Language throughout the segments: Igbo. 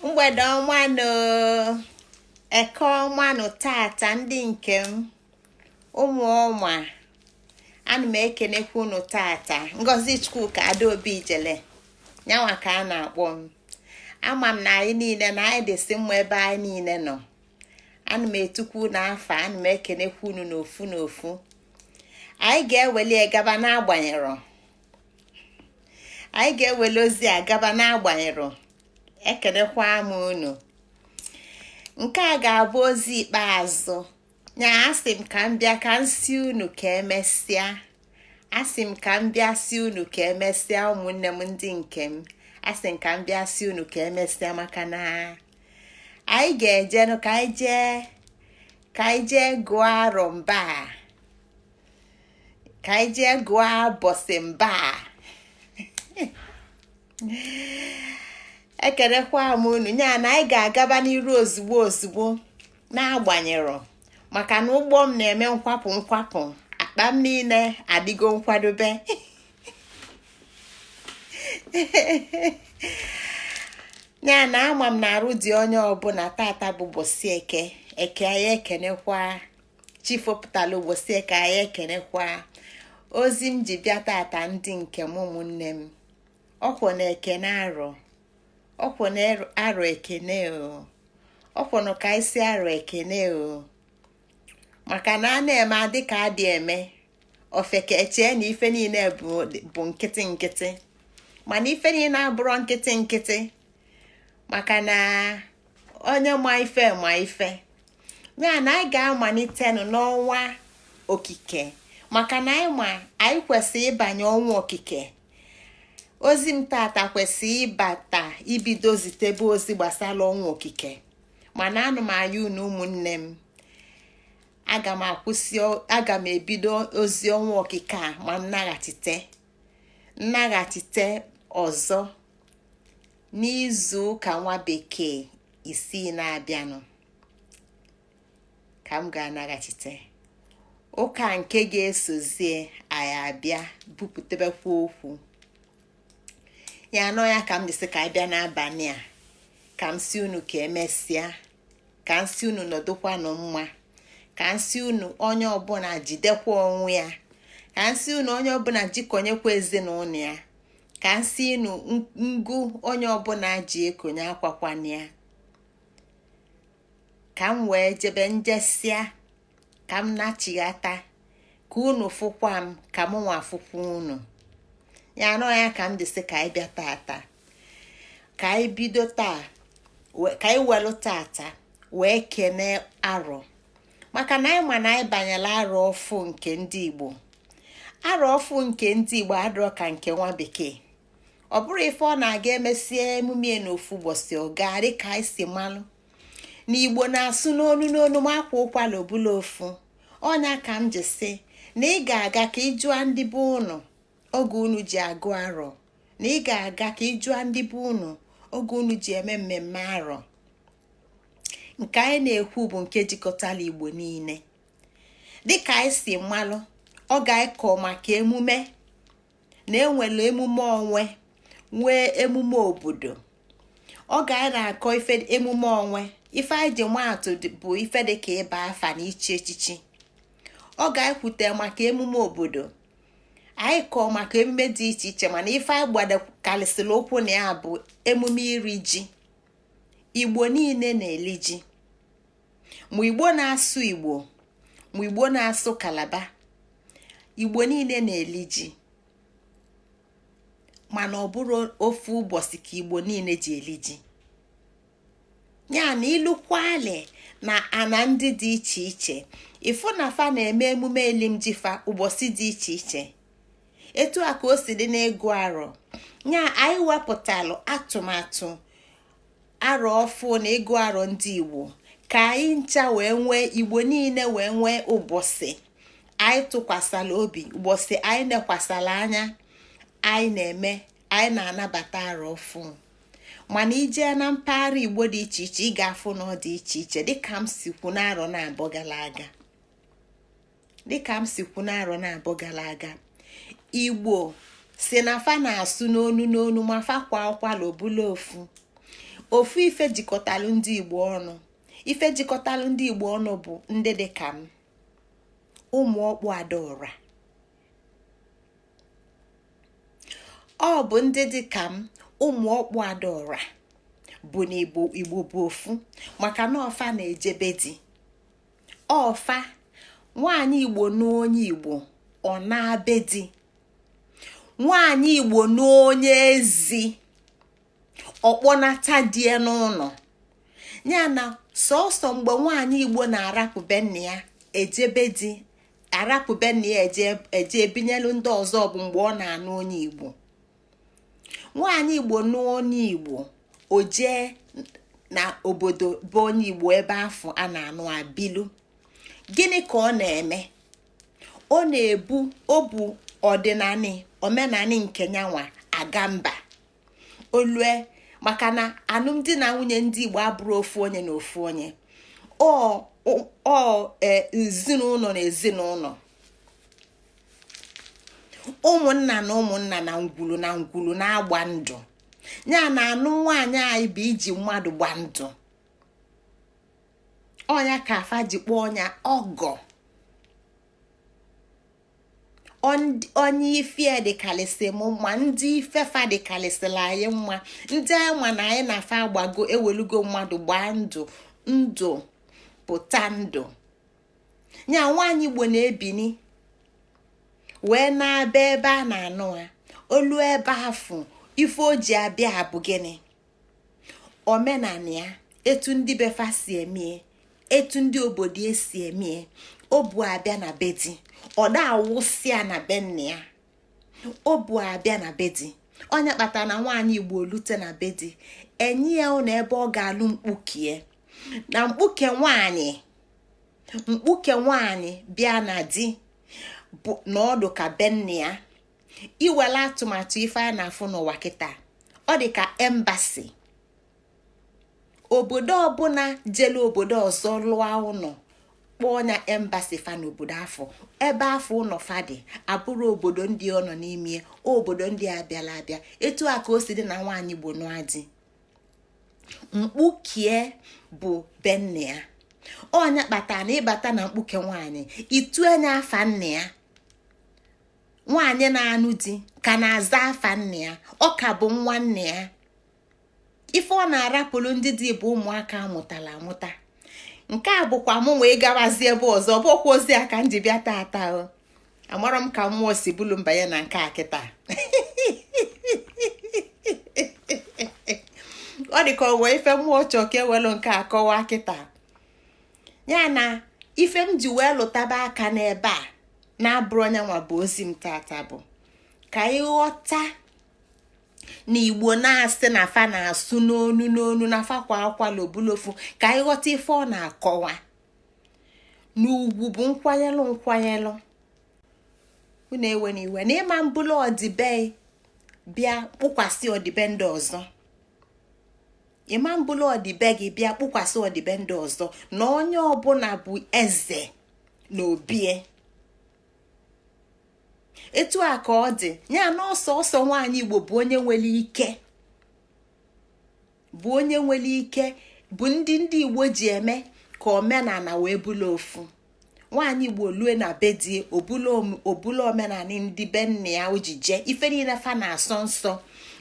Mgbede ọma nụ, Eke ọma nụ tata. Ndị nke m, ụmụ ọma, ana m ekenekwa unu tata. Ngozi Chukwuka Adaobi Ijele nyanwa ka a na-akpọ m. Ama m na anyị niile na anyị dịsị mma ebe anyị niile nọ. Ana m etukwu unu afa, ana m ekenekwa unu n'ofu n'ofu. Anyị ga-eweli gaba n'agbanyerọ, anyị ga-eweli ozi a gaba n'agbanyerọ. Ekenekwa m unu. Nke a ga-abụ ozi ikpeazụ nya. Asị m ka m bịa ka m si unu ka emesịa. Asị m ka m bịa si unu ka emesịa. Ụmụnne m, ndị nke m, asị m ka m bịa si unu ka emesịa, maka na anyị ga-ejenụ ka anyị jee gụọ arọ mba, ka anyị jee gụọ abọsị mba. Ekelekwa m unu. Nya na anyị ga-agaba n'iru ozugbo ozugbo na-agbanyerọ, maka na ụgbọ m na-eme nkwapụ nkwapụ, akpa m niile adịgo nkwadobe. Ya na ama m na arụ dị onye ọbụla. Tata bụ ụbọchị Eke. Eke, anyị ekenekwa. Chi fopụtala ụbọchị Eke, anyị ekenekwa. Ozi m ji bịa tata, ndị nke m, ụmụnne m, ọkwọ na ekene arọ, ọkwọ na arọ ekene o, ọkwọ na ka anyị si arọ ekene o, maka na a na-eme adị ka adị eme. Ofeke echee na ife niile bụ nkịtị nkịtị, mana ife niile abụrọ nkịtị nkịtị, maka na onye ma ife ma ife. Ya na anyị ga-amalitenụ n'ọnwa okike, maka na anyị ma anyị kwesịrị ịbanye ọnwa okike. Ozi m tata kwesịrị ịbata ibido zitebe ozi gbasara ọnwa okike, mana anụ m aya unu, ụmụnne m, aga m akwụsị, aga m ebido ozi ọnwa okike a ma m nnaghachite ọzọ n'izu ụka nwa bekee 6 na-abịanụ ka m ga-anaghachite. Ụka nke ga-esozie, anyị abịa bupụtebekwa okwu ya anọ. Ya ka m ji sị ka anyị bịa n'abalị a, ka m si unu ka emesịa, ka m si unu nọdụkwanụ mma, ka m si unu onye ọbụla jidekwa onwe ya, ka m si unu onye ọbụla jikọnyekwa ezinụlọ ya, ka m si unu ngụ onye ọbụla ji ekonye akwakwana ya, ka m wee jebe njesịa, ka m nachighata, ka unu fụkwa m, ka m nwa fụkwa unu. Ya anọ ya ka m ji sị ka anyị bịa tata, ka anyị bido taa, ka anyị welụ tata wee kene arọ, maka na anyị ma na anyị banyere arọ ọfụ nke ndị Igbo. Arọ ọfụ nke ndị Igbo adịrọ ka nke nwa bekee. Ọ bụrụ ife ọ na-aga emesie emume n'ofu ụbọchị, ọ gaa dị ka anyị si malụ na Igbo na-asụ n'onu n'onu, ma akwa ụkwala obula ofu ọnya. Ka m ji sị na ị ga-aga ka ị jụọ ndị be unu oge unu ji agụ arọ, na ị ga-aga ka ị jụọ ndị be unu oge unu ji eme mmemme arọ. Nke anyị na-ekwu bụ nke jikọtara Igbo niile. Dịka anyị si malụ, ọ ga-ekọ maka emume na enwere emume onwe, nwee emume obodo. Ọ ga anyị na-akọ ife emume onwe, ife anyị ji maatụ bụ ife dịka ịba afa na ichi echichi. Ọ ga-ekwute maka emume obodo, anyị kọọ maka emume dị iche iche, mana ife anyị gbadokarịsịrị ụkwụ na ya bụ emume iri ji. Igbo niile na-eli ji, ma Igbo na-asụ Igbo, ma Igbo na-asụ Kalaba, Igbo niile na-eli ji. Mana ọ bụrụ ofu ụbọchị ka Igbo niile ji eli ji. Ya na ilukwali na ana ndị dị iche iche, ịfụ na fa na-eme emume elimji fa ụbọchị dị iche iche. Etu a ka o si dị n'ịgụ arọ. Ya anyị wepụtalụ atụmatụ arọ ọfụ na ịgụ arọ ndị Igbo, ka anyị ncha wee nwee, Igbo niile wee nwee ụbọchị anyị tụkwasara obi, ụbọchị anyị nekwasara anya, anyị na-eme, anyị na-anabata arọ ọfụ. Mana ijee na mpaghara Igbo dị iche iche, ị ga-afụ na ọ dị iche iche, dịka m si kwu n'arọ na-abụọ gara aga, dịka m si kwu n'arọ na-abụọ gara aga. Igbo si na fa na-asụ n'onu n'onu, ma fa kwa ụkwala obula ofu. Ofu ife jikọtalụ ndị Igbo ọnụ, ife jikọtalụ ndị Igbo ọnụ bụ ndị dị ka m, ụmụ ọkpụ adaọra. Ọ bụ ndị dị ka m, ụmụ ọkpụ adaọra, bụ na Igbo Igbo bụ ofu, maka na ọ fa na-eje be di. Ọ fa nwaanyị Igbo nụ onye Igbo, ọ naa be di. Nwaanyị Igbo nụ onye ezi, ọ kpọnata di ya n'ụlọ ya. Na sọsọ mgbe nwaanyị Igbo na-arapụ be nna ya eje be di, arapụ be nna ya eje ebinyelu ndị ọzọ, bụ mgbe ọ na-anụ onye Igbo. Nwaanyị Igbo nụ onye Igbo, o jee na obodo bụ onye Igbo ebe afụ a na-anụ abilu. Gịnị ka ọ na-eme? Ọ na-ebu obu ọdịnanị omenanị nke nyanwa aga mba olue, maka na alụmdi na nwunye ndị Igbo abụrọ ofu onye na ofu onye, ọ ezinụlọ na ezinụlọ, ụmụnna na ụmụnna, na ngwulu na ngwulu na-agba ndụ. Ya na anụ nwaanyị anyị bụ iji mmadụ gba ndụ. Ọ nya ka afa ji kpọọ ọnya ọgọ, onye ife dịkalịsị m mma, ndị ife fa dịkalịsịla anyị mma, ndị anyị ma na anyị na fa agbago, ewelugo mmadụ gbaa ndụ, ndụ pụta ndụ. Ya nwaanyị Igbo na-ebini wee na-abịa ebe a na-anụ ha olu ebe afụ. Ife o ji abịa bụ gịnị? Omenala ya, etu ndị be fa si emie, etu ndị obodo esi emie. O bu abịa na be di, ọ da awụsịa na be nna ya. O bu abịa na be di. Ọ nya kpatara na nwaanyị Igbo lute na be di, enye ya ụlọ ebe ọ ga-alụ mkpukie. Na mkpuke nwaanyị, mkpuke nwaanyị bịa na di bụ n'ọdụ ka be nna ya. Iwere atụmatụ ife a na-afụ n'ụwa kịta, ọ dị ka embassy. Obodo ọbụla jelu obodo ọzọ lụọ ụlọ, kpọọ ya embassy fa n'obodo afụ. Ebe afụ ụlọ fa dị abụrụ obodo ndị ọ nọ n'ime, obodo ndị abịala abịa. Etu a ka o si dị na nwaanyị Igbo nụa di, mkpukie bụ be nna ya. Ọ nya kpatara na ịbata na mkpuke nwaanyị, itu anya afa nna ya. Nwaanyị na-anụ di ka na-aza afa nna ya, ọ ka bụ nwa nna ya. Ife ọ na-arapụrụ ndị di bụ ụmụaka amụtara amụta. Nke a bụkwa mụ wee gawazi ebe ọzọ, bụkwa ozi a ka m ji bịa tata. O amarọ m ka mmụọ si bulu mbanye na nke a kịta. Ọ dị ka ọ wee ife mmụọ chọọ ka ewelu nke a kọwaa kịta. Ya na ife m ji wee lụtaba aka n'ebe a na-abụrọ nyanwa bụ ozi m tata bụ ka anyị ghọta na Igbo na-asị na fa na-asụ n'onu n'onu, na fa kwa akwala obulu ofu. Ka anyị ghọta ife ọ na-akọwa na ugwu bụ nkwanyelụ nkwanyelụ. Unu ewena iwe na ịma mbụlụ ọdịbe bịa kpụkwasị ọdịbe ndị ọzọ. Ịma mbụlụ ọdịbe gị bịa kpụkwasị ọdịbe ndị ọzọ, na onye ọbụla bụ eze na obie. Etu a ka ọ dị. Ya na ọsọsọ nwaanyị Igbo bụ onye nwere ike, bụ onye nwere ike, bụ ndị ndị Igbo ji eme ka omenala wee bụlụ ofu. Nwaanyị Igbo lue na be di, obulu omenala ndị be nna ya o ji jee. Ife niile fa na-asọ nsọ,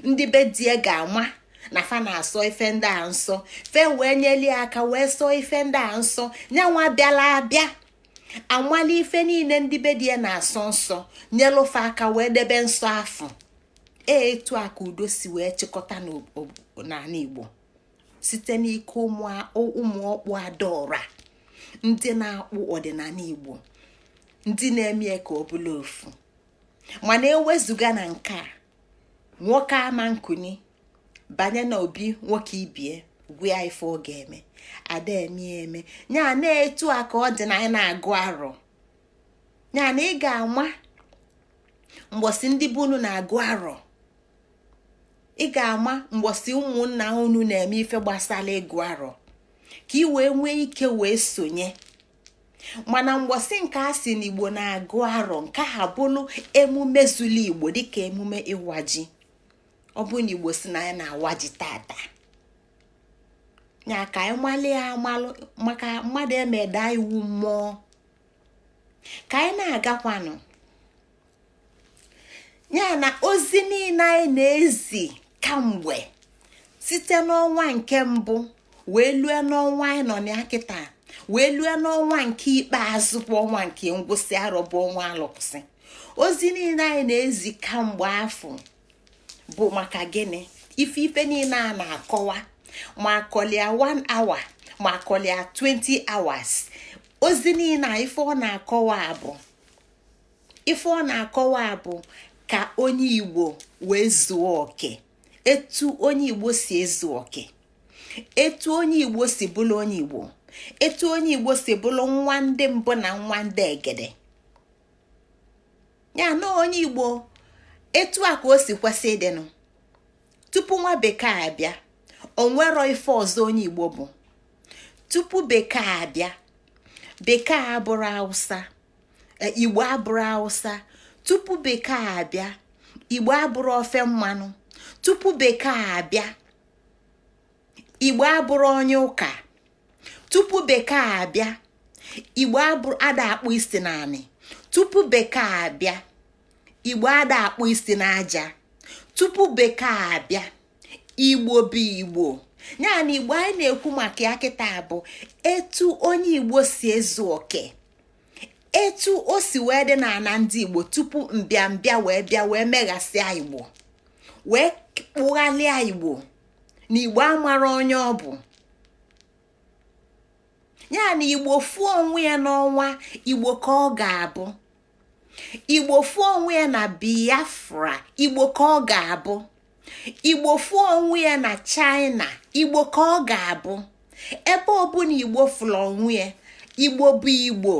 ndị be di ya ga-ama na fa na-asọ ife ndị a nsọ, fe wee nyeli aka wee sọọ ife ndị a nsọ. Nyanwa bịala abịa amali ife niile ndị be di ya na-asọ nsọ, nyelụfa aka wee debe nsọ afụ. Etu a ka udo si wee chịkọta n'ala Igbo site n'ike ụmụ ọkpụ adaọra, ndị na-akpụ ọdịnala Igbo, ndị na-eme ka ọ bụlụ ofu. Mana ewezuga na nke a, nwoke ama nkuni banye na obi nwoke ibie gwa ya ife ọ ga-eme, ada eme eme ya. Na-etu a ka ọ dị na anyị na-agụ arọ. Ya na ị ga-ama mgbọsị ndị be unu na-agụ arọ, ị ga-ama mgbọsị ụmụnna unu na-eme ife gbasara ịgụ arọ, ka ị wee nwee ike wee sonye. Mana mgbọsị nke a sị na Igbo na-agụ arọ, nke a bụrụ emume zuru Igbo, dịka emume ịwa ji. Ọ bụrụ na Igbo si na ya na-awa ji tata, Ya ka anyị malie amalụ, maka mmadụ emeda iwu mmụọ. Ka anyị na-agakwanụ. Ya na ozi niile anyị na-ezi kamgbe, site n'ọnwa nke mbụ wee lue n'ọnwa anyị nọ na kịta, wee lue n'ọnwa nke ikpeazụ, bụ ọnwa nke ngwụsị arọ, bụ ọnwa alụkwụsị, ozi niile anyị na-ezi kamgbe afọ bụ maka gịnị? Ife niile a na-akọwa, ma akọlia 1 hour, ma akọlia 20 hours, ozi niile a, ife ọ na-akọwa bụ ka onye Igbo wee zuo oke. Etu onye Igbo si ezu oke, etu onye Igbo si bụrụ onye Igbo, etu onye Igbo si bụrụ nwa ndị mbụ na nwa ndị egede, ya na onye Igbo, etu a ka o si kwesị ịdịnụ. Tupu nwa bekee abịa, onwero ife ọzọ onye Igbo bụ. Tupu bekee abịa, bekee abụrụ Hausa, Igbo abụrụ Hausa. Tupu bekee abịa, Igbo abụrụ ofe mmanụ. Tupu bekee abịa, Igbo abụrụ onye ụka. Tupu bekee abịa, Igbo abụrụ ada akpụ isi naanị. Tupu bekee abịa, Igbo ada akpụ isi n'aja. Tupu bekee abịa, Igbo bụ Igbo. Ya na Igbo anyị na-ekwu maka ya kịta bụ etu onye Igbo si ezu oke, etu o si wee dị n'ala ndị Igbo tupu mbịambịa wee bịa, wee meghasịa Igbo, wee kpụghalịa Igbo na Igbo amara onye ọ bụ. Ya na Igbo fuo onwe ya n'ọnwa, Igbo ka ọ ga-abụ. Igbo fuo onwe ya na Biafra, Igbo ka ọ ga-abụ. Igbo fuo onwe ya na China, Igbo ka ọ ga-abụ. Ebe ọbụla Igbo fụrụ onwe ya, Igbo bụ Igbo.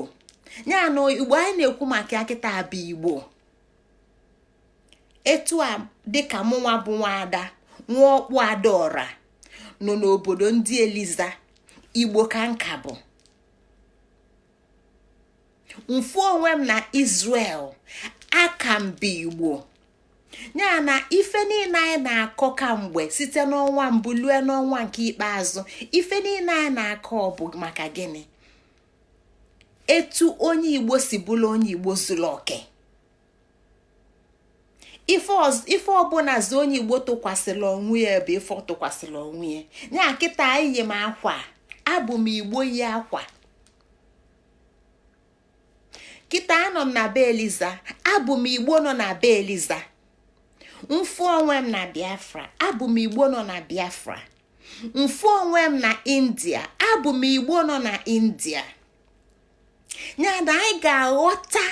Ya na Igbo anyị na-ekwu maka ya kịta bụ Igbo etu a, dịka mụnwa bụ nwaada nwa ọkpụ adaọra nọ n'obodo ndị Eliza, Igbo ka nka bụ. Mfu onwe m na Israel, aka m bụ Igbo. Ya na ife niile anyị na-akọ kamgbe, site n'ọnwa mbụ lue n'ọnwa nke ikpeazụ, ife niile anyị na-akọ bụ maka gịnị? Etu onye Igbo si bụrụ onye Igbo zuru oke. Ife ọbụla zi onye Igbo tụkwasịrị onwe ya bụ ife ọ tụkwasịrị onwe ya. Ya kịta iyi m akwa, abụ m Igbo yi akwa. Kịta anọ m na be Eliza, abụ m Igbo nọ na be Eliza. Mfu onwe m na Biafra, abụ m Igbo nọ na Biafra. Mfu onwe m na India, abụ m Igbo nọ na India. Ya na anyị ga-aghọta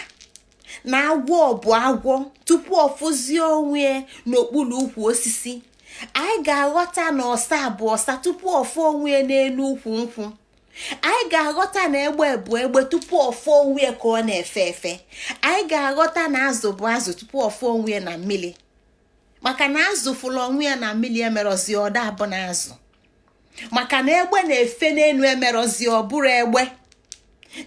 na agwọ bụ agwọ tupu ọ fụzie onwe n'okpuru ukwu osisi. Anyị ga-aghọta na ọsa bụ ọsa tupu ọ fụ onwe n'elu ukwu nkwụ. Anyị ga-aghọta na egbe bụ egbe tupu ọ fụ onwe ka ọ na-efe efe. Anyị ga-aghọta na azụ bụ azụ tupu ọ fụ onwe na mmiri, maka na azụ fụrụ onwe ya na mmiri emerọzi ọda abụ na azụ, maka na egbe na-efe n'elu emerọzi ọ bụrụ egbe.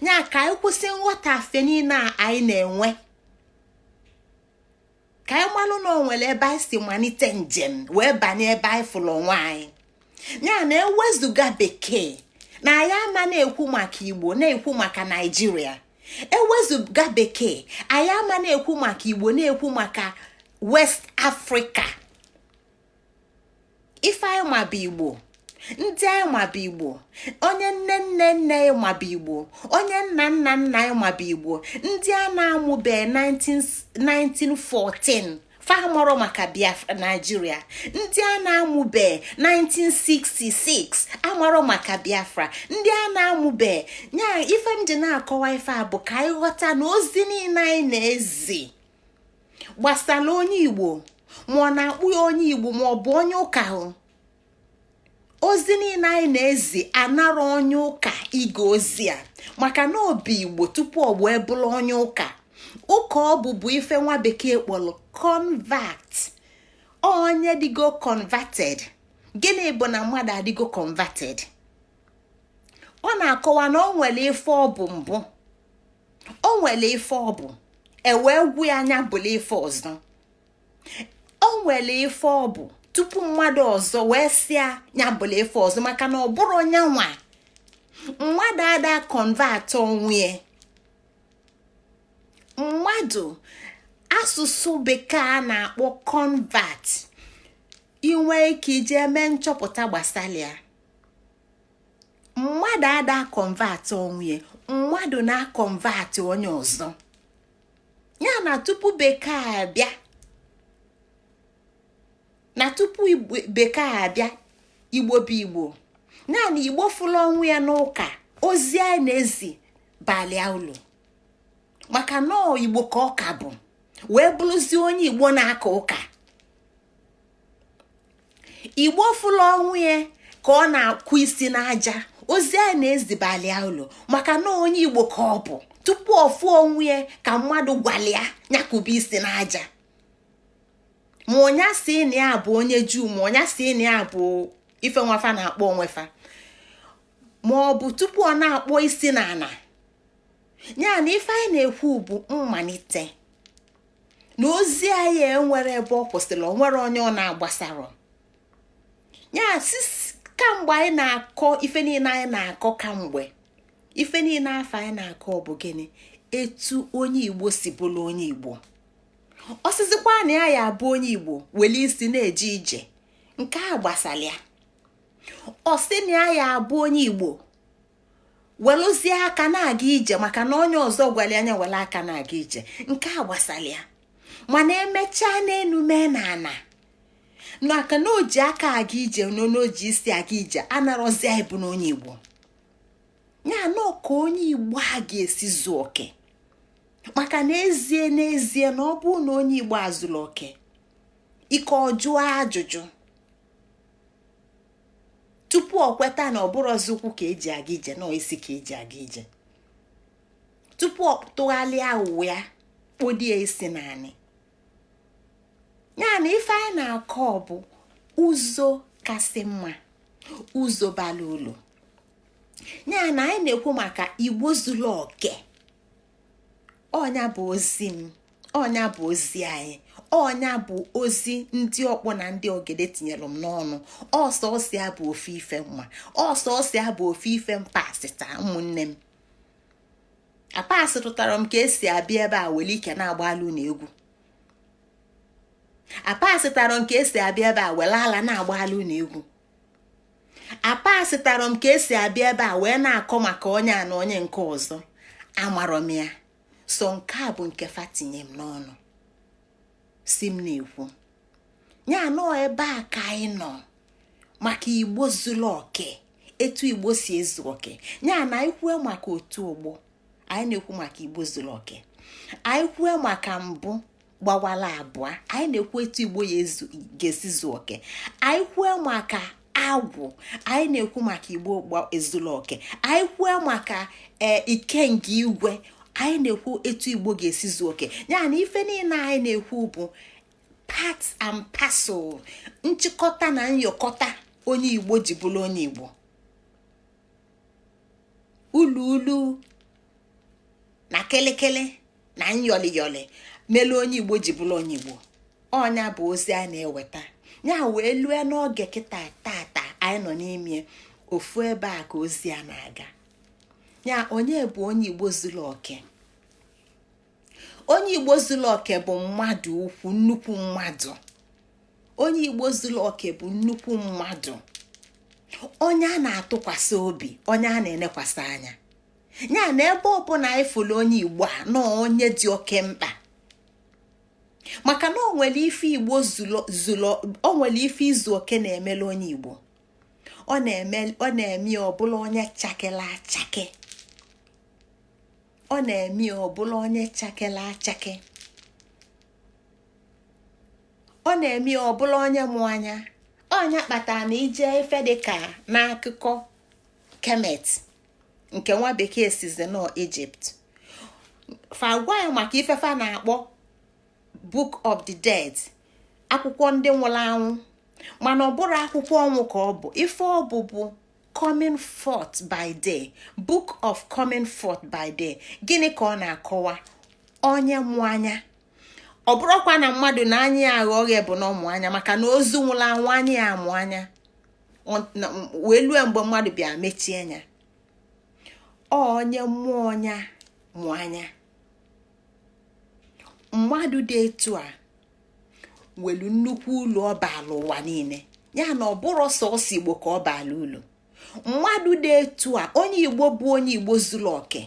Ya ka anyị kwụsị nghọtafe niile a anyị na-enwe, ka anyị malụ na o nwere ebe anyị si malite njem wee banye ebe anyị fụrụ onwe anyị. Ya na ewezuga bekee, na anyị ama na-ekwu maka Igbo, na-ekwu maka Naijiria. Ewezuga bekee, anyị ama na-ekwu maka Igbo, na-ekwu maka West Africa. Ife anyị ma bụ Igbo, ndị anyị ma bụ Igbo, onye nne nne nne anyị ma bụ Igbo, onye nna nna nna anyị ma bụ Igbo. Ndị a na-amụbeghị 1914 famọrọ maka Biafra, Naijiria. Ndị a na-amụbe 1966 amarọ maka Biafra. Ndị a na-amụbe nya. Ife m ji na-akọwa ife a bụ ka anyị ghọta na ozi niile anyị na-ezi gbasara onye Igbo, ma ọ na-akpụ ya onye Igbo, ma ọ bụ onye ụka hụ, ozi niile anyị na-ezi anara onye ụka ige ozi a, maka na obi Igbo tupu ọ wee bụrụ onye ụka. Ụka ọ bụ bụ ife nwa bekee kpọrọ convert, onye dịgo converted. Gịnị bụ na mmadụ adịgo converted? Ọ na-akọwa na ọ nwere ife ọ bụ mbụ, o nwere ife ọ bụ, ewee gwu ya anya bụla ife ọzọ. O nwere ife ọ bụ tupu Tupu mmadụ ọzọ wee sịa ya bụla ife ọzọ, maka na ọ bụrụ onye nwa mmadụ ada convert onwe mmadụ. Asụsụ Bekee a na-akpọ convert, inwe ike ije mee nchọpụta gbasara ya. Mmadụ ada convert onwe, mmadụ na-aconvert onye ọzọ. Ya na tupu Bekee abịa, na tupu Bekee abịa, Igbo bụ Igbo. Naanị Igbo fụrụ ọnwụ ya n'ụka, ozi anyị na-ezi balia ụlọ, maka nọọ Igbo ka ọ ka bụ, wee bụrụzie onye Igbo na-aka ụka. Igbo fụrụ ọnwụ ya ka ọ na-akwụ isi n'aja, ozi anyị na-ezibalia ụlọ, maka na onye Igbo ka ọ bụ tupu ọ fụọ onwe ya ka mmadụ gwalia nyakwube isi n'aja. Ma ọnya si na ya bụ onye Juu, ma ọnya si na ya bụ ife nwafa na-akpọ onwefa, ma ọ bụ tupu ọ na-akpọ isi n'ala ya. Na ife anyị na-ekwu bụ mmalite na ozi anyị enwere ebe ọ kwụsịrị, o nwere onye ọ na-agbasara ya. Kamgbe anyị na-akọ ife niile anyị na-akọ, kamgbe ife niile afọ anyị na-akọ bụ gịnị? Etu onye Igbo si bụrụ onye Igbo. Ọsịzikwa na ya ya abụ onye Igbo wele isi na-eje ije nke a gbasara ya. Ọ sị na ya ya abụ onye Igbo welụzie aka na-aga ije, maka na onye ọzọ gwara anya were aka na-aga ije, nke a gbasara ya. Mana emechaa n'elu mee na ana, maka na o ji aka aga ije na o ji isi aga ije, anarọzi anyị bụ na onye Igbo ya nọ ka onye Igbo a ga-esi zuo oke. Maka n'ezie n'ezie, na ọ bụrụ na onye Igbo azụrụ oke, ike ọ jụọ ajụjụ tupu ọ kweta na ọ bụrụzi ụkwụ ka eji aga ije na isi ka eji aga ije, tupu ọ tụgharịa uwe ya kpodie isi naanị ya. Na ife anyị na-akọ bụ ụzọ kasị mma, ụzọ bara ụlọ. Ya na anyị na-ekwu maka Igbo zuru oke. Ọnya bụ ozi m, ọnya bụ ozi anyị, ọnya bụ ozi ndị ọkpọ na ndị ogede tinyere m n'ọnụ. Ọsọsọ bụ ofe ife mma, ọsọsọ bụ ofe ife mpasịta. Ụmụnne m, apasịtụtara m ka esi abịa ebe a were ike na-agbalụ na egwu. Apasịtara m ka esi abịa ebe a were ala na-agbalụ na egwu. Apasịtara m ka esi abịa ebe a wee na-akọ maka onye a na onye nke ọzọ. Amarọ m ya so. Nke a bụ nke fa tinye m n'ọnụ si m na-ekwu ya nọ ebe a ka anyị nọ maka Igbo zuru oke, etu Igbo si ezu oke. Ya na anyị kwue maka otu ọgbọ, anyị na-ekwu maka Igbo zuru oke. Anyị kwue maka mbụ gbawala abụọ, anyị na-ekwu etu Igbo ya ga-esi zuo oke. Anyị kwue maka agwụ, anyị na-ekwu maka Igbo ezuru oke. Anyị kwue maka ee ikenga igwe, anyị na-ekwu etu Igbo ga-esi zuo oke. Ya na ife niile anyị na-ekwu bụ part and parcel, nchịkọta na nyọkọta onye Igbo ji bụrụ onye Igbo. Ulu ulu na kịlịkịlị na nyọlị melu onye Igbo ji bụrụ onye Igbo. Ọnya bụ ozi a na-eweta ya wee lue n'oge kịta tata anyị nọ n'ime. Ofu ebe a ka ozi a na-aga. Ya onye bụ onye Igbo zuru oke? Onye Igbo zuru oke bụ mmadụ ukwu, nnukwu mmadụ. Onye Igbo zuru oke bụ nnukwu mmadụ, onye a na-atụkwasị obi, onye a na-enekwasị anya. Ya na ebe ọbụla anyị fụrụ onye Igbo a nọọ, onye dị oke mkpa, maka na o nwere ife Igbo zuru, o nwere ife izu oke na-emere onye Igbo. Ọ na-eme ọbụla onye chakela achake. Ọ na-eme ọbụla onye chakela achake. Ọ na-eme ọbụla onye mụ anya. Ọnya kpatara na ije ife dịka n'akụkọ Kemet nke nwa bekee sizi nọ Egypt fa gwa ya maka ifefa na-akpọ Book of the Dead, akwụkwọ ndị nwụrụ anwụ. Mana ọ bụrụ akwụkwọ ọnwụ ka ọ bụ, ife ọ bụ bụ Coming Forth by Day, Book of Coming Forth by Day. Gịnị ka ọ na-akọwa? Onye mụ anya. Ọ bụrụkwa na mmadụ na anya ya aghọ oghe bụ na ọmụ anya, maka na ozu nwụrụ anwụ anya ya amụ anya wee lue mgbe mmadụ bịa mechie anya. Onye mmụọ ya mụ anya, mmadụ dị etu a nwelu nnukwu ụlọ ọ baala ụwa niile. Ya na ọ bụrụ sọsọ Igbo ka ọ baala ụlọ. Mmadụ dị etu a, onye Igbo bụ onye Igbo zuru oke,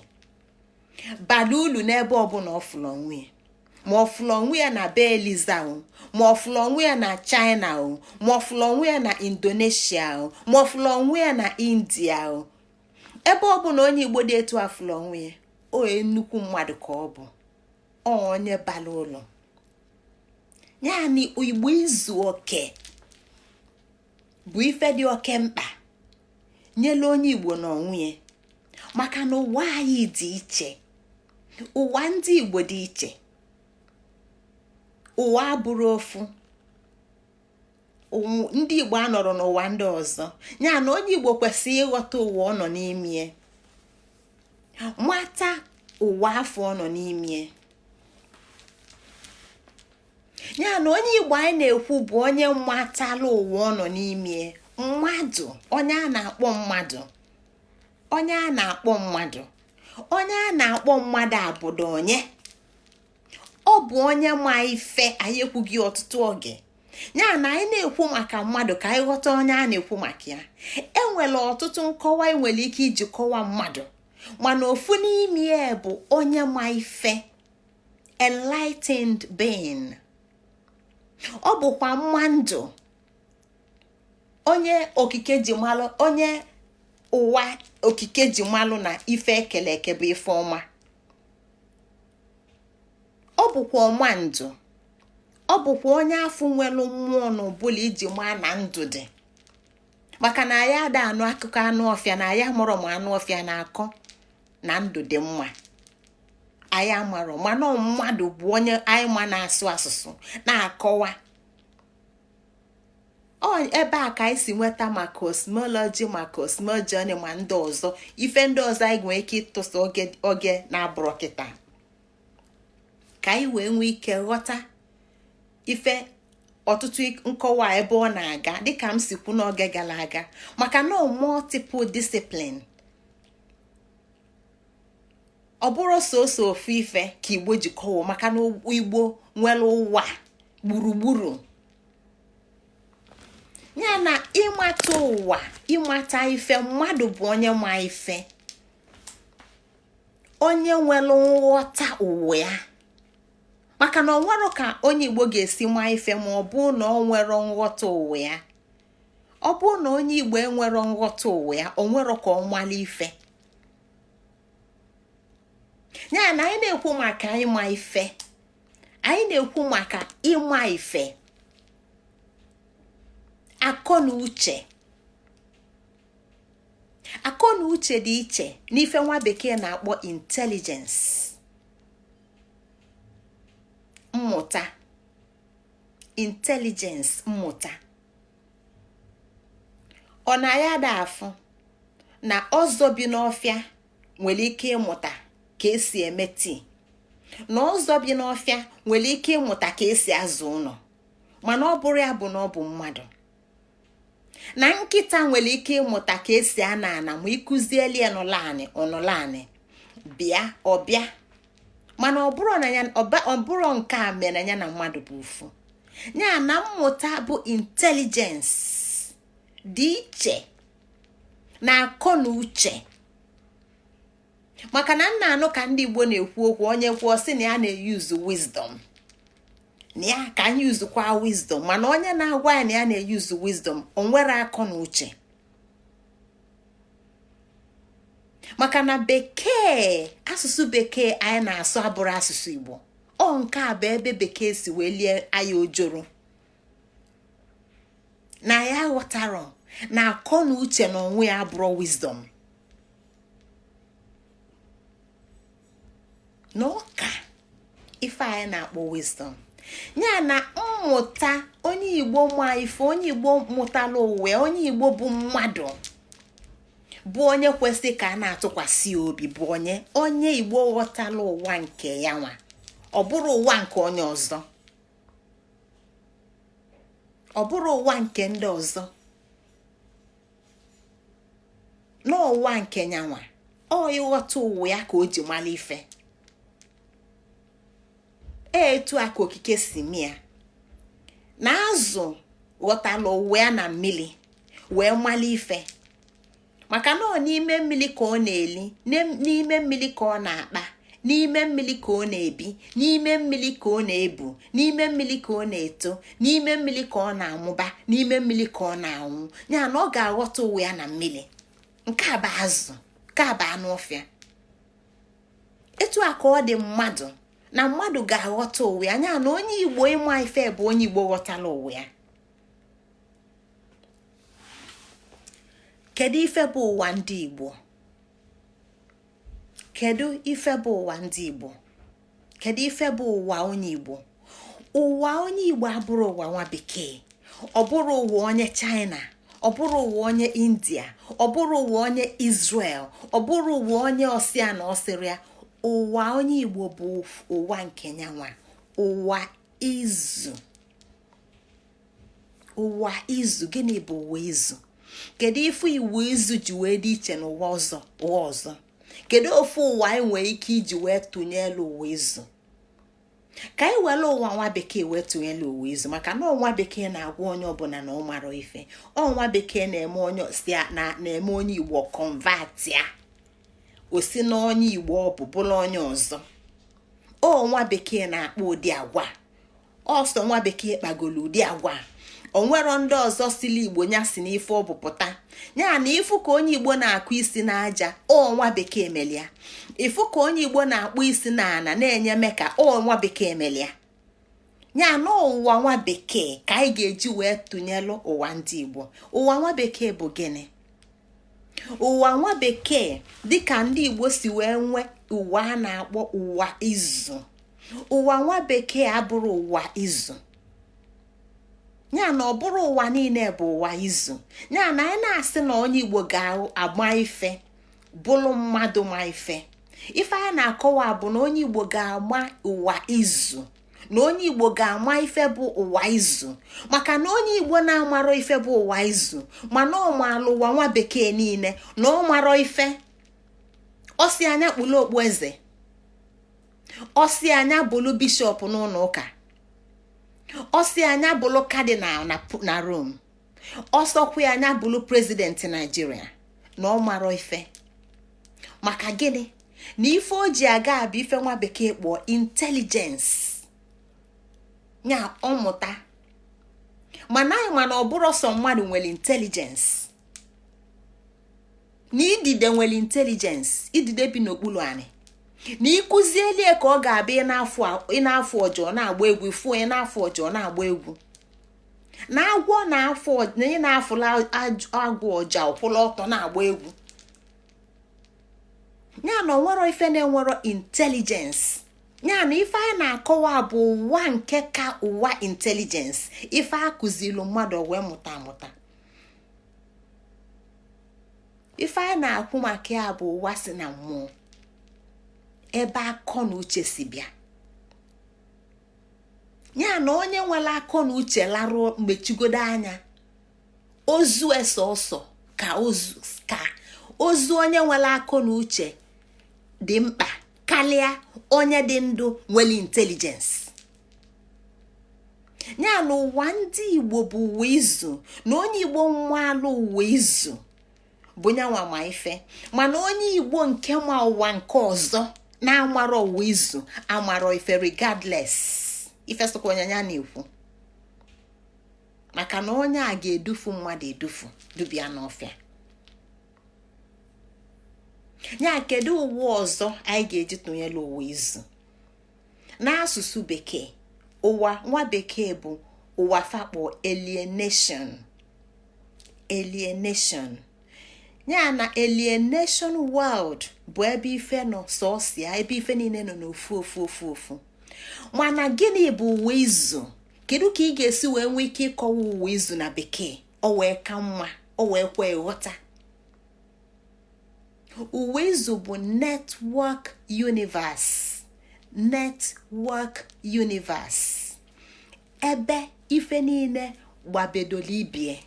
bara ulu n'ebe ọbụla ọ fụrụ onwe ya. Ma ọ fụrụ onwe ya na be Eliza o, ma ọ fụrụ onwe ya na China o, ma ọ fụrụ onwe ya na Indonesia o, ma ọ fụrụ onwe ya na India o, ebe ọbụla onye Igbo dị etu a fụrụ onwe ya, onye nnukwu mmadụ ka ọ bụ, onye bara ụlọ. Ya na Igbo izu oke bụ ife dị oke mkpa nyelu onye Igbo na onwe ya, maka na ụwa anyị dị iche, ụwa ndị Igbo dị iche, ụwa abụrụ ofu. Ndị Igbo anọrọ n'ụwa ndị ọzọ. Ya na onye Igbo kwesịrị ịghọta ụwa ọ nọ n'ime, mata ụwa afọ ọ nọ n'ime. Ya na onye Igbo anyị na-ekwu bụ onye matala ụwa ọ nọ n'ime, mmadụ, onye a na-akpọ mmadụ, onye a na-akpọ mmadụ, onye a na-akpọ mmadụ abụdo onye ọ bụ, onye ma ife. Anyị ekwughị ọtụtụ oge. Ya na anyị na-ekwu maka mmadụ, ka anyị ghọta onye a na-ekwu maka ya. Enwere ọtụtụ nkọwa ị nwere ike iji kọwa mmadụ, mana ofu n'ime ya bụ onye ma ife, enlightened being. Ọ bụkwa mma ndụ, onye okike ji malụ, onye ụwa okike ji malụ na ife ekele eke bụ ife ọma. Ọ bụkwa ọma ndụ, ọ bụkwa onye afọ nwere mmụọ na ụbụla iji maa na ndụ dị, maka na anyị ada anụ akụkọ anụ ọfịa na anyị amụrụ ma anụ ọfịa na-akọ na ndụ dị mma. Anyị amarọ, mana mmadụ bụ onye anyị ma na-asụ asụsụ na-akọwa. Ọ ebe a ka anyị si nweta ma cosmology, ma cosmogony, ma ndị ọzọ, ife ndị ọzọ anyị nwere ike ịtụsa oge oge na-abụrọ kịta, ka anyị wee nwee ike ghọta ife ọtụtụ nkọwa ebe ọ na-aga. Dịka m si kwu n'oge gara aga, maka na multiple discipline, ọ bụrụ soso ofu ife ka Igbo ji kọwa, maka na Igbo nwere ụwa gburugburu. Ya na ịmata ụwa, ịmata ife, mmadụ bụ onye ma ife, onye nwere nghọta ụwa ya, maka na ọ nwere ka onye Igbo ga-esi maa ife ma ọ bụ na ọ nwere nghọta ụwa ya. Ọ bụ na onye Igbo enwero nghọta ụwa ya, o nwero ka ọ mala ife. Ya na anyị na-ekwu maka ịma ife, anyị na-ekwu maka ịma ife, akọ na uche. Akọ na uche dị iche n'ife nwa bekee na-akpọ intelligence, mmụta. Intelligence, mmụta. Ọ na ya da afụ na ọzọ bi n'ọfịa nwere ike ịmụta ka esi eme tii, na ọzọ bi n'ọfịa nwere ike ịmụta ka esi azụ ụlọ, mana ọ bụrụ ya bụ na ọ bụ mmadụ. Na nkịta nwere ike ịmụta ka esi ana ana, ma ịkụzieli ya nọla anị, ọnọla anị, bịa, ọbịa, mana ọ bụrụ na ya ọ bụrụ nke a mere ya na mmadụ bụ ofu. Ya na mmụta bụ intelligence dị iche na akọ na uche, maka na nna anụ ka ndị Igbo na-ekwu okwu, onye kwuo sị na ya na-eyuzu wisdom, na ya ka anyị yuzukwa wisdom, mana onye na-agwa ya na ya na-eyuzu wisdom, o nwere akọ na uche. Maka na bekee, asụsụ bekee anyị na-asụ abụrụ asụsụ Igbo. Ọ nke a bụ ebe bekee si wee lie anyị ojoro na ya ghọtara na akọ na uche na onwe ya abụrụ wisdom, na ụka ife anyị na-akpọ wisdom. Ya na mmụta, onye Igbo ma ife, onye Igbo mụtala ụwa, onye Igbo bụ mmadụ, bụ onye kwesị ka a na-atụkwasị obi, bụ onye Igbo ghọtala ụwa nke ya nwa. Ọ bụrụ ụwa nke onye ọzọ, ọ bụrụ ụwa nke ndị ọzọ, n'ụwa nke nyanwa. Ọ ịghọta ụwa ya ka o ji mala ife. Etu a ka okike si mịa na azụ ghọtala ụwa ya na mmiri wee mala ife, maka na ọ n'ime mmiri ka ọ na-eli, n'ime mmiri ka ọ na-akpa, n'ime mmiri ka ọ na-ebi, n'ime mmiri ka ọ na-ebu, n'ime mmiri ka ọ na-eto, n'ime mmiri ka ọ na-amụba, n'ime mmiri ka ọ na-anwụ. Ya na ọ ga-aghọta ụwa ya na mmiri. Nke a bụ azụ, nke a bụ anụ ọfịa. Etu a ka ọ dị mmadụ, na mmadụ ga-aghọta ụwa ya. Ya na onye Igbo ịma ife bụ onye Igbo ghọtala ụwa ya. Kedu ife bụ ụwa ndị Igbo? Kedu ife bụ ụwa ndị Igbo? Kedu ife bụ ụwa onye Igbo? Ụwa onye Igbo abụrụ ụwa nwa bekee, ọ bụrụ ụwa onye China, ọ bụrụ ụwa onye India, ọ bụrụ ụwa onye Israel, ọ bụrụ ụwa onye ọsịa na ọsịrịa. Ụwa onye Igbo bụ ụwa nke nyanwa, ụwa izu. Ụwa izu. Gịnị bụ ụwa izu? Kedu ife ụwa izu ji wee dị iche n'ụwa ọzọ, ụwa ọzọ? Kedu ofu ụwa anyị nwere ike iji wee tụnyelu ụwa izu? Ka anyị were ụwa nwa bekee wee tụnyelu ụwa izu, maka na nwa bekee na-agwa onye ọbụla na ọ mara ife. Nwa bekee na-eme onye si na na-eme onye Igbo convert ya, o si na onye Igbo ọ bụ bụrụ onye ọzọ. O nwa bekee na-akpa ụdị agwa ọsọ, nwa bekee kpagolo ụdị agwa. O nwero ndị ọzọ sili Igbo nya si n'ife ọ bụ pụta. Ya na ịfụ ka onye Igbo na-akụ isi n'aja, o nwa bekee melia. Ịfụ ka onye Igbo na-akpụ isi n'ala na-enye meka, o nwa bekee melia. Ya na ụwa nwa bekee ka anyị ga-eji wee tụnyelụ ụwa ndị Igbo. Ụwa nwa bekee bụ gịnị? Ụwa nwa bekee, dịka ndị Igbo si wee nwee ụwa a na-akpọ ụwa izu, ụwa nwa bekee abụrụ ụwa izu. Ya na ọ bụrụ ụwa niile bụ ụwa izu. Ya na anyị na-asị na onye Igbo ga-agba ife bụrụ mmadụ ma ife, ife anyị na-akọwa bụ na onye Igbo ga-agba ụwa izu, na onye Igbo ga-ama ife bụ ụwa izu. Maka na onye Igbo na-amarọ ife bụ ụwa izu, mana ọ maala ụwa nwa bekee niile, na ọ marọ ife. Ọsị anya kpụlụ okpu eze, ọsị anya bụlụ bishọp n'ụlọ ụka, ọsị anya bụlụ cardinal na Rome, ọsọkwa anya bụlụ president Naijiria, na ọ marọ ife. Maka gịnị? Na ife o ji aga bụ ife nwa bekee kpọọ intelligence, nya ọmụta. Mana anyị mana ọ bụrụ sọ mmadụ nwere intelligence, na idide nwere intelligence, idide bi n'okpuru anị, na ịkụzielie ka ọ ga-abịa ị na-afụ ọjọọ na-agba egwu, ịfụ ị na-afụ ọjọọ na-agba egwu, na agwọ na-afụ na ị na-afụla agwọ ọja ọkwụla ọtọ na-agba egwu. Ya na onwero ife na-enwero intelligence. Ya na ife anyị na-akọwa bụ ụwa nke ka ụwa intelligence, ife akụzilu mmadụ wee mụta amụta. Ife anyị na-akwụ maka ya bụ ụwa si na mmụọ, ebe akọ na uche si bịa. Ya na onye nwere akọ na uche laruo mgbechigodo anya ozu esọsọ ka ozu, ka ozu onye nwere akọ na uche dị mkpa karịa onye dị ndụ nwere intelligence. Ya na ụwa ndị Igbo bụ ụwa izu, na onye Igbo nwalụ ụwa izu bụ nyanwa ma ife. Mana onye Igbo nke ma ụwa nke ọzọ na-amarọ ụwa izu amarọ ife, regardless ife sokwa onye ya na-ekwu, maka na onye a ga-edufu mmadụ edufu dubia n'ọfịa. Ya kedu ụwa ọzọ anyị ga-eji tụnyere ụwa izu? N'asụsụ bekee, ụwa nwa bekee bụ ụwa fakpọ alienation. Alienation, ya na alienation world bụ ebe ife nọ sọsịa, ebe ife niile nọ n'ofu ofu ofu ofu. Mana gịnị bụ ụwa izu? Kedu ka ị ga-esi wee nwee ike ịkọwa ụwa izu na bekee o wee ka mma, o wee kwe ghọta? Ụwa izu bụ network universe. Network universe, ebe ife niile gbabedola ibie.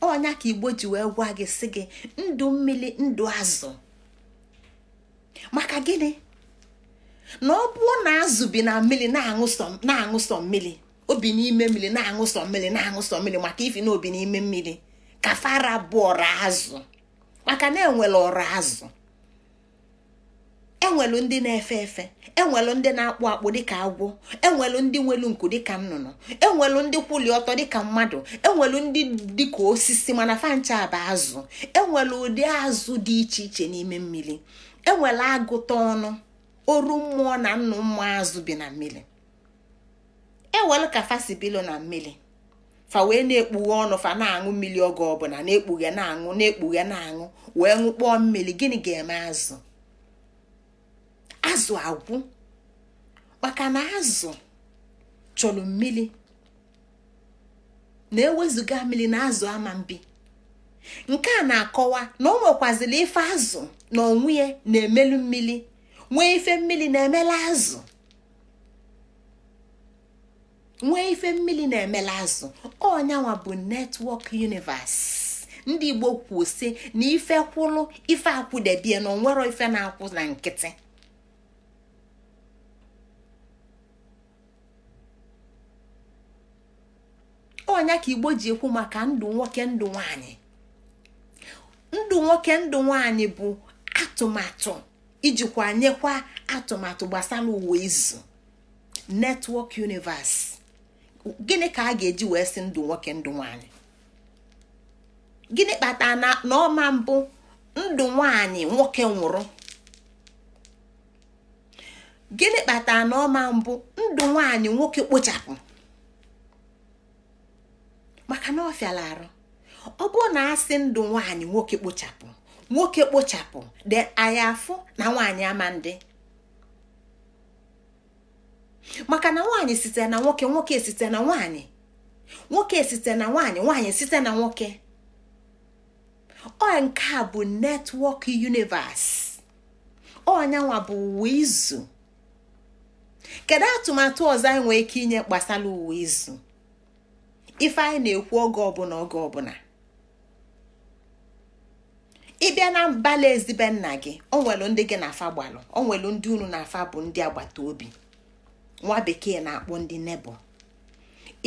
Ọnya ka Igbo ji wee gwa gị, sị gị ndụ mmiri, ndụ azụ. Maka gịnị? Na ọ bụrụ na azụ bi na mmiri na-aṅụ sọ mmiri, obi n'ime mmiri na-aṅụ sọ mmiri, na-aṅụ sọ mmiri, maka ifi na obi n'ime mmiri ka fara bụ ọra azụ. Maka na enwere ọra azụ, enwelu ndị na-efe efe, enwelu ndị na-akpụ akpụ dịka agwọ, enwelu ndị nwelu nku dịka nnụnụ, enwelu ndị kwụli ọtọ dịka mmadụ, enwelu ndị dịka osisi, mana fancha bụ azụ. Enwelu ụdị azụ dị iche iche n'ime mmiri. Enwere agụta ọnụ oru mmụọ na nnụ mmụọ azụ bi na mmiri. Ewelu ka fa si bilo na mmiri, fa wee na-ekpughe ọnụ fa na-aṅụ mmiri oge ọbụla, na-ekpughe na-aṅụ, na-ekpughe na-aṅụ, wee ṅụkpọọ mmiri. Gịnị ga-eme azụ? Azụ agwụ, maka na azụ chọrọ mmiri. Na-ewezuga mmiri na azụ ama mbi. Nke a na-akọwa na o nwekwazịrị ife azụ na onwe ya na-emelu mmiri, nwee ife mmiri na-emela azụ, nwee ife mmiri na-emela azụ. Ọnyanwa bụ network universe. Ndị Igbo kwuo sị na ife kwụlụ, ife akwụdebie, na onwero ife na-akwụ na nkịtị. Ọnya ka Igbo ji ekwu maka ndụ nwoke, ndụ nwanyị. Ndụ nwoke, ndụ nwanyị bụ atụmatụ ijikwa nyekwa atụmatụ gbasara ụwa izu, network universe. Gịnị ka a ga-eji wee sị ndụ nwoke, ndụ nwanyị? Gịnị kpatara na ọma mbụ ndụ nwanyị nwoke nwụrụ? Gịnị kpatara na ọma mbụ ndụ nwanyị nwoke kpochapụ? Maka na ọ fịara arụ. Ọ bụrụ na asị ndụ nwaanyị nwoke kpochapụ, nwoke kpochapụ de, anyị afụ na nwaanyị ama ndị, maka na nwaanyị site na nwoke, nwoke site na nwaanyị, nwoke site na nwaanyị, nwaanyị site na nwoke. Ọ nke a bụ network universe. Ọnyanwa bụ ụwa izu. Kedu atụmatụ ọzọ anyị nwee ike inye gbasara ụwa izu? Ife anyị na-ekwu oge ọbụla, oge ọbụla ịbịa na mbala ezibe nna gị, o nwelu ndị gị na-afa gbalụ, o nwelu ndị unu na-afa bụ ndị agbata obi, nwa bekee na-akpọ ndị neighbour.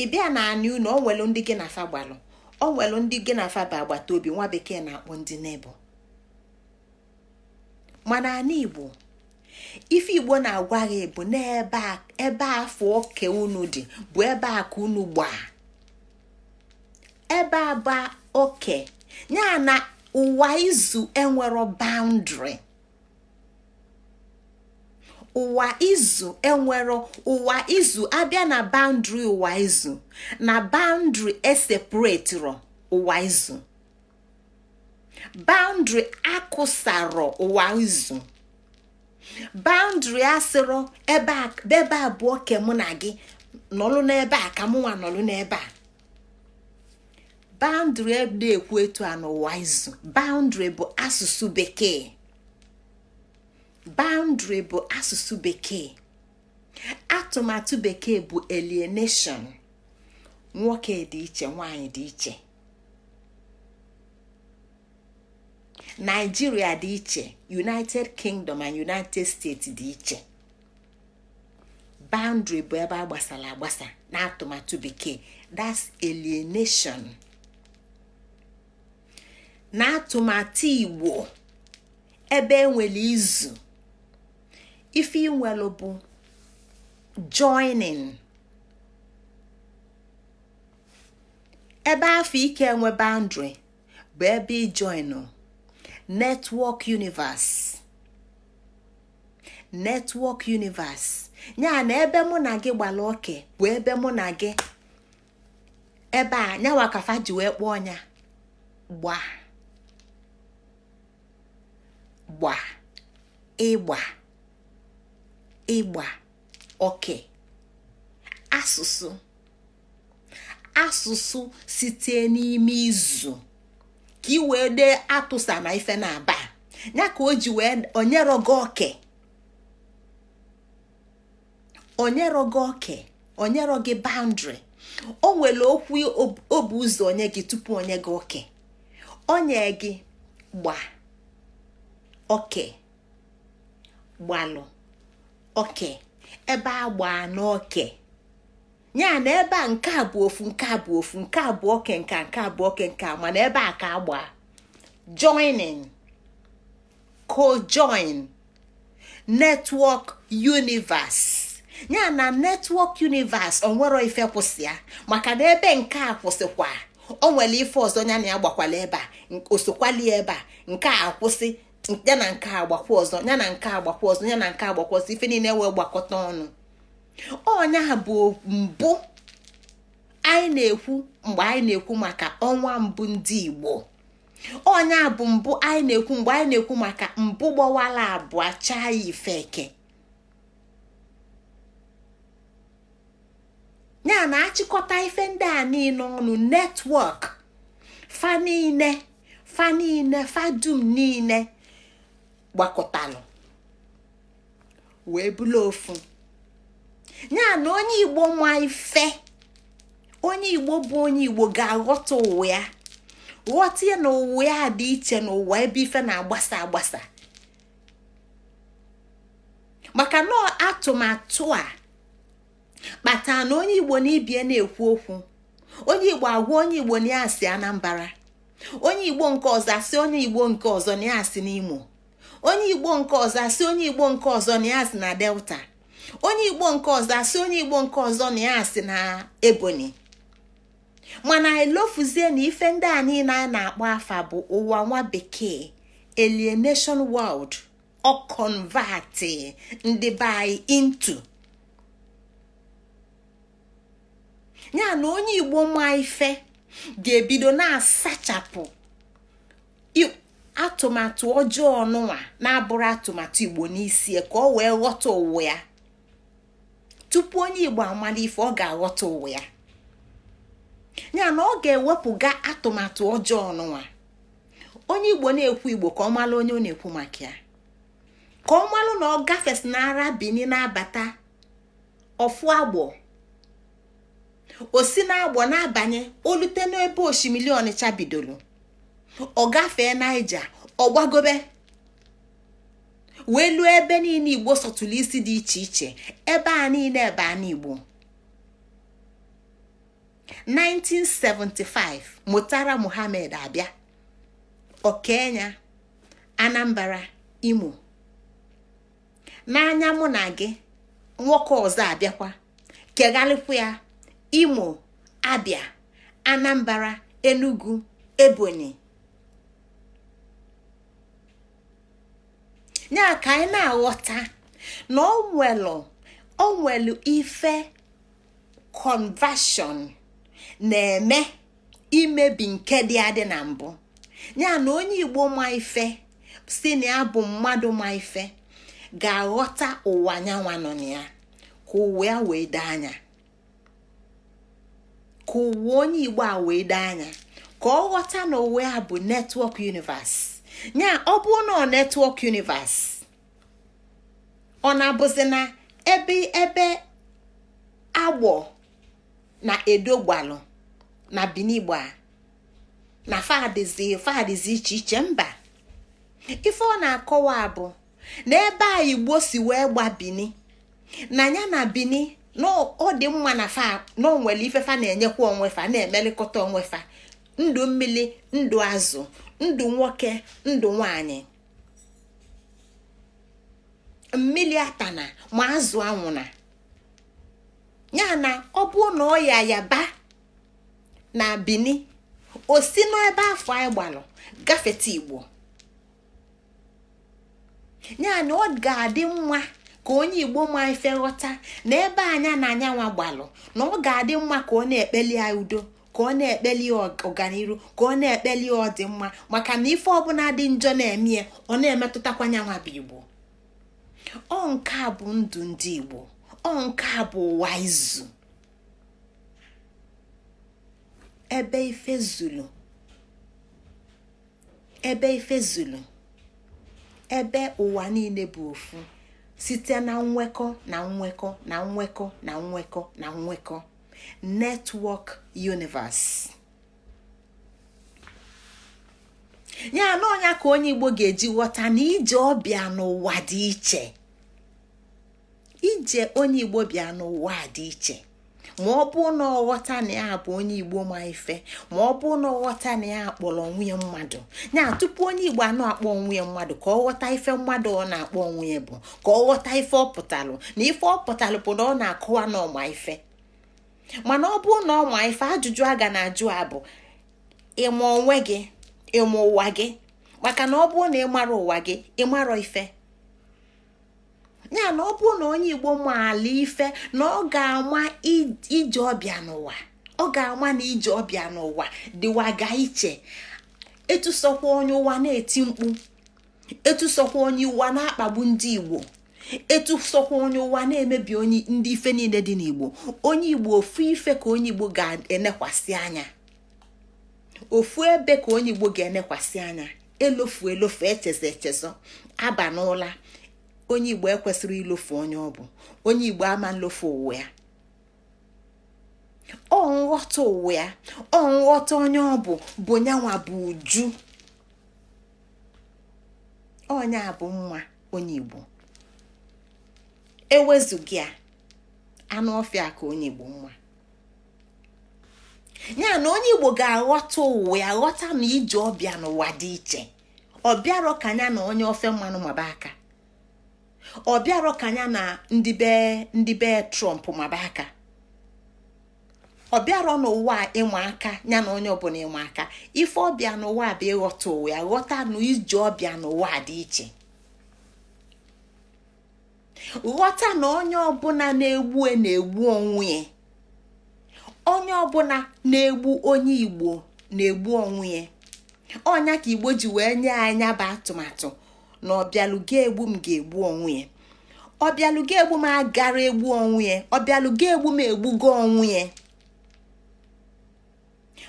Ịbịa na anị unu, o nwelu ndị gị na-afa gbalụ, o nwelu ndị gị na-afa bụ agbata obi, nwa bekee na-akpọ ndị neighbour. Mana ana Igbo, ife Igbo na-agwa gị bụ n'ebe ebe afọ oke unu dị bụ ebe a ka unu gbaa, ebe aba oke ya na ụwa izu enwero boundary. Ụwa izu enwero, ụwa izu abịa na boundary, ụwa izu na boundary eseparatero ụwa izu, boundary akụsarọ ụwa izu, boundary asịrọ ebe a bụ oke mụ na gị nọlụ n'ebe a ka mụnwa nọlụ n'ebe a. Boundary ebe ekwu etu a n'ụwa izu, boundary bụ asụsụ bekee. Boundary bụ asụsụ bekee. Atụmatụ bekee bụ alienation. Nwoke dị iche, nwaanyị dị iche, Nigeria dị iche, United Kingdom and United States dị iche. Boundary bụ ebe a gbasara agbasa na atụmatụ bekee. That's alienation. Na atụmatụ Igbo, ebe enwere izu, ife inwelu bụ joining. Ebe afọ ike enwe boundary bụ ebe ị join network universe. Network universe ya na ebe mụ na gị gbara oke bụ ebe mụ na gị ebe a nyawa kafa ji wee kpọọ ya gba gba ịgba ịgba oke. Asụsụ, asụsụ site n'ime izu ka ị wee dee atụsa na ife na-aba ya ka o ji wee onyero gị oke. Onyero gị oke, onyero gị boundary. O nwere okwu o bụ ụzọ onye gị tupu onye gị oke. Onye gị gba oke, gbalụ oke, ebe a gbaa n'oke ya na ebe a. Nke a bụ ofu, nke a bụ ofu, nke a bụ oke, nke a, nke a bụ oke, nke a. Mana ebe a ka agba joining, co-join, network universe. Ya na network universe, onwero ife kwụsị ya, maka na ebe nke a kwụsịkwa, o nwere ife ọzọ ya na ya gbakwala ebe a, osokwali ebe a. Nke a akwụsị, ya na nke a gbakwa ọzọ, ya na nke a gbakwa ọzọ, ya na nke a gbakwa ọzọ. Ife niile wee gbakọta ọnụ. Ọnya bụ mbụ anyị na-ekwu mgbe anyị na-ekwu maka ọnwa mbụ ndị Igbo. Ọnya bụ mbụ anyị na-ekwu mgbe anyị na-ekwu maka mbụ gbawala abụọ chaa ya ife eke. Ya na achịkọta ife ndị a niile ọnụ, network fa niile, fa niile, fa dum niile gbakọtalụ wee bụrụ ofu. Ya na onye Igbo ma ife, onye Igbo bụ onye Igbo, ga-aghọta ụwa ya, ghọta ya na ụwa ya dị iche n'ụwa ebe ife na-agbasa agbasa, maka na atụmatụ a kpatara na onye Igbo na ibie na-ekwu okwu, onye Igbo agwa onye Igbo na ya si Anambra, onye Igbo nke ọzọ asị onye Igbo nke ọzọ na ya si n'Imo, onye Igbo nke ọzọ asị onye Igbo nke ọzọ na ya si na Delta, onye Igbo nke ọzọ asị onye Igbo nke ọzọ na ya si na Ebonyi. Mana elofuzie na ife ndị a niile a na-akpọ afa bụ ụwa nwa bekee, alienation world. Ọ convert ndị be anyị into ya na onye Igbo ma ife ga-ebido na-asachapụ atụmatụ ọjọọ nụnwa na-abụrụ atụmatụ Igbo n'isi, ka ọ wee ghọta ụwa ya. Tupu onye Igbo amala ife, ọ ga-aghọta ụwa ya. Ya na ọ ga-ewepụga atụmatụ ọjọọ nụnwa. Onye Igbo na-ekwu Igbo, ka ọ malụ onye ọ na-ekwu maka ya, ka ọ malụ na ọ gafesi n'ara Bini na-abata ọfụ Agbọ, o si n'Agbọ na-abanye olute n'ebe osimiri Ọnịcha bidoro, ọ gafee Naija, ọ gbagobe wee luo ebe niile Igbo sọtụrụ isi dị iche iche. Ebe a niile, ebe a n'Igbo. 1975, Murtala Muhammed abịa Okenya, Anambra, Imo. N'anya mụ na gị, nwoke ọzọ abịakwa keghalịkwa ya: Imo, Abia, Anambra, Enugu, Ebonyi. Ya ka anyị na-aghọta na o nwelu ife conversion na-eme, imebi nke dị adị na mbụ. Ya na onye Igbo ma ife, si na ya bụ mmadụ ma ife, ga-aghọta ụwa nyanwa nọ na ya, ka ụwa ya wee doo anya, ka ụwa onye Igbo a wee doo anya, ka ọ ghọta na ụwa ya bụ network universe. Ya ọ bụ na ọ network universe, ọ na-abụzi na ebe ebe Agbọ na Edo gbalụ na Bini gba na fadịzi iche iche. Mba, ife ọ na-akọwa bụ na ebe a Igbo si wee gba Bini na ya na Bini na ọ dị mma, na fa na o nwere ife fa na-enyekwa onwe fa, na-emelịkọta onwe fa, ndụ mmiri, ndụ azụ, ndụ nwoke, ndụ nwanyị, mmiri atana ma azụ anwụna. Ya na ọ bụ na ọ ya yaba na Bini, o si n'ebe afọ anyị gbalụ gafete Igbo. Ya na ọ ga-adị mma ka onye Igbo ma ife ghọta na ebe anya na anyanwa gbalụ, na ọ ga-adị mma ka ọ na-ekpeli ya udo, ka ọ na-ekpeli ya ọganiru, ka ọ na-ekpeli ya ọdịmma, maka na ife ọbụla dị njọ na-eme ya, ọ na-emetụtakwa nyanwa bụ Igbo. Ọ nke a bụ ndụ ndị Igbo, ọ nke a bụ ụwa izu ebe ife zulu, ebe ife zulu, ebe ụwa niile bụ ofu. Site na nwekọ na nwekọ na nwekọ na nwekọ na nwekọ, network universe. Ya na ọnya ka onye Igbo ga-eji ghọta na ije ọbịa n'ụwa dị iche. Ije onye Igbo bịa n'ụwa dị iche, ma ọ bụ na ọ ghọta na ya bụ onye Igbo ma ife, ma ọ bụ na ọ ghọta na ya kpọrọ onwe ya mmadụ. Ya tupu onye Igbo anụ akpọ onwe ya mmadụ, ka ọ ghọta ife mmadụ ọ na-akpọ onwe ya bụ, ka ọ ghọta ife ọ pụtalụ, na ife ọ pụtalụ bụ na ọ na-akọwa na ọ ma ife. Mana ọ bụrụ na ọ ma ife, ajụjụ a ga na-ajụ abụ: ịma onwe gị? Ịma ụwa gị? Maka na ọ bụrụ na ị mara ụwa gị, ị marọ ife. Ya na ọ bụrụ na onye Igbo maala ife, na ọ ga-ama ije ọbịa n'ụwa, ọ ga-ama na ije ọbịa n'ụwa dịwaga iche. Etusokwa onye ụwa na-eti mkpu, etusokwa onye ụwa na-akpagbu ndị Igbo, etusokwa onye ụwa na-emebi onye ndị ife niile dị n'Igbo. Onye Igbo, ofu ife ka onye Igbo ga-enekwasị anya, ofu ebe ka onye Igbo ga-enekwasị anya. Elofu elofu, echezọ echezọ, aba n'ụla. Onye Igbo ekwesịrị ilofu onye ọ bụ. Onye Igbo ama nlofu ụwa ya. Ọ nghọta ụwa ya, ọ nghọta onye ọ bụ, bụ nyanwa bụ uju, onye a bụ nwa onye Igbo. Ewezuga ya, anụ ọfịa ka onye Igbo nwa. Ya na onye Igbo ga-aghọta ụwa ya, ghọta na ije ọbịa n'ụwa dị iche. Ọ bịarọ ka ya na onye ofe mmanụ maba aka, ọ bịarọ ka ya na ndị be Trump maba aka. Ọ bịarọ n'ụwa ịma aka ya na onye ọbụla ịma aka. Ife ọbịa n'ụwa bụ ịghọta ụwa ya, ghọta na ije ọbịa n'ụwa dị iche, ghọta na onye ọbụla na-egbu na-egbu onwe ya, onye ọbụla na-egbu onye Igbo na-egbu onwe ya. Ọnya ka Igbo ji wee nye anya bụ atụmatụ na ọbịalụga egbu m ga-egbu onwe ya. Ọbịalụga egbu m agara egbu onwe ya, ọbịalụga egbu m egbugo onwe ya.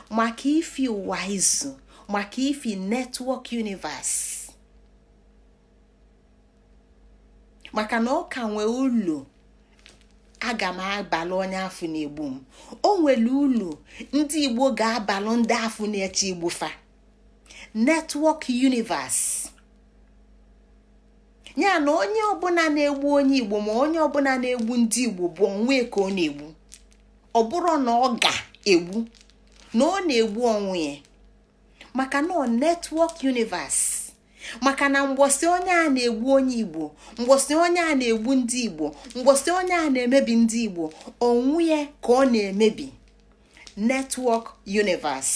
Maka ifi ụwa izu, maka ifi network universe, maka na ọ ka nwee ụlọ aga m abalụ onye afụ na-egbu m. O nwere ụlọ ndị Igbo ga-abalụ ndị afụ na-eche igbu fa. Network universe. Ya na onye ọbụla na-egbu onye Igbo, ma onye ọbụla na-egbu ndị Igbo, bụ onwe ka ọ na-egbu. Ọ bụrụ na ọ ga-egbu, na ọ na-egbu onwe ya, maka na ọ network universe. Maka na mgbọsị onye a na-egbu onye Igbo, mgbọsị onye a na-egbu ndị Igbo, mgbọsị onye a na-emebi ndị Igbo, onwe ya ka ọ na-emebi. Network universe.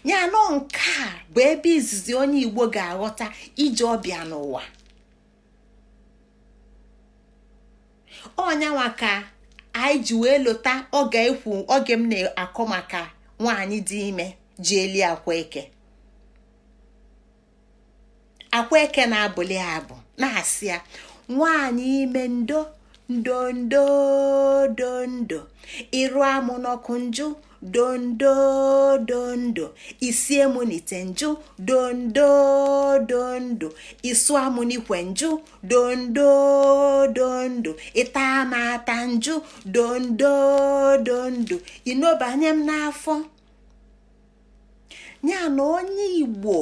Ya nọ nke a bụ ebe izizi onye Igbo ga-aghọta ije ọbịa n'ụwa. Ọnyanwa ka anyị ji wee lota oge ekwu, oge m na-akọ maka nwaanyị dị ime ji eli akwa eke. Akwa eke na-abụli abụ na-asị ya, nwaanyị ime ndo ndo ndo ndo ndo, ịrụ amụ n'ọkụ njụ dondo dondo, isie mụ n'ite njụ dondo dondo, ịsụ amụ n'ikwe njụ dondo dondo, ịta m ata njụ dondo dondo, ịnọbanye m n'afọ. Ya na onye Igbo,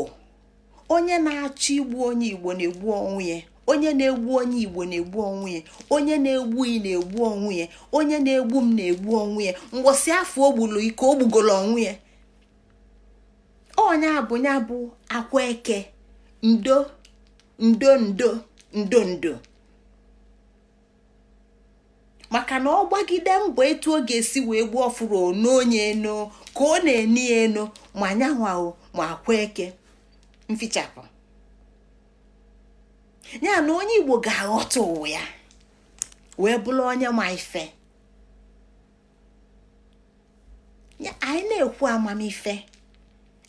onye na-achọ igbu onye Igbo na-egbu onwe ya, onye na-egbu onye Igbo na-egbu onwe ya, onye na-egbu ị na-egbu onwe ya, onye na-egbu m na-egbu onwe ya. Mgbọsị afọ o gburu ike, o gbugoro onwe ya. Onye abụ ya bụ akwa eke ndo ndo ndo ndo ndo, maka na ọ gbagide mbọ etu ọ ga-esi wee gbuo ọfụrụ onye eno ka ọ na-eni eno, ma nyanwa o ma akwa eke mfichapụ. Ya na onye Igbo ga-aghọta ụwa ya wee bụrụ onye ma ife. Anyị na-ekwu amamife,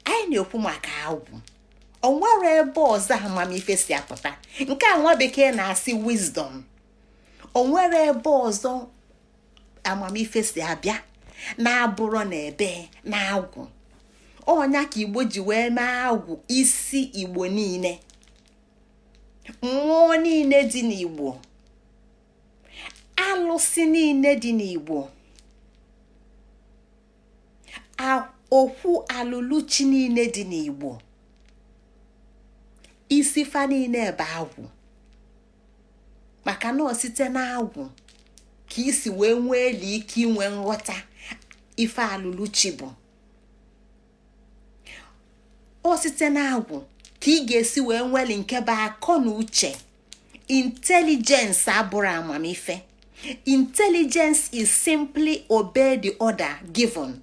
anyị na-ekwu maka agwụ. O nwere ebe ọzọ amamife si apụta. Nke a nwa bekee na-asị wisdom. O nwere ebe ọzọ amamife si abịa na-abụrọ na ebe na agwụ. Ọnya ka Igbo ji wee mee agwụ isi Igbo niile. Mmụọ niile dị n'Igbo, alụsị niile dị n'Igbo, okwu alụluchi niile dị n'Igbo, isi fa niile bụ agwụ. Maka na ọ site n'agwụ ka isi wee nwee eli ike inwe nghọta ife alụluchi bụ. Ọ site n'agwụ ka ị ga-esi wee nweli nke bụ akọ na uche. Intelligence abụrụ amamife. Intelligence is simply obey the order given.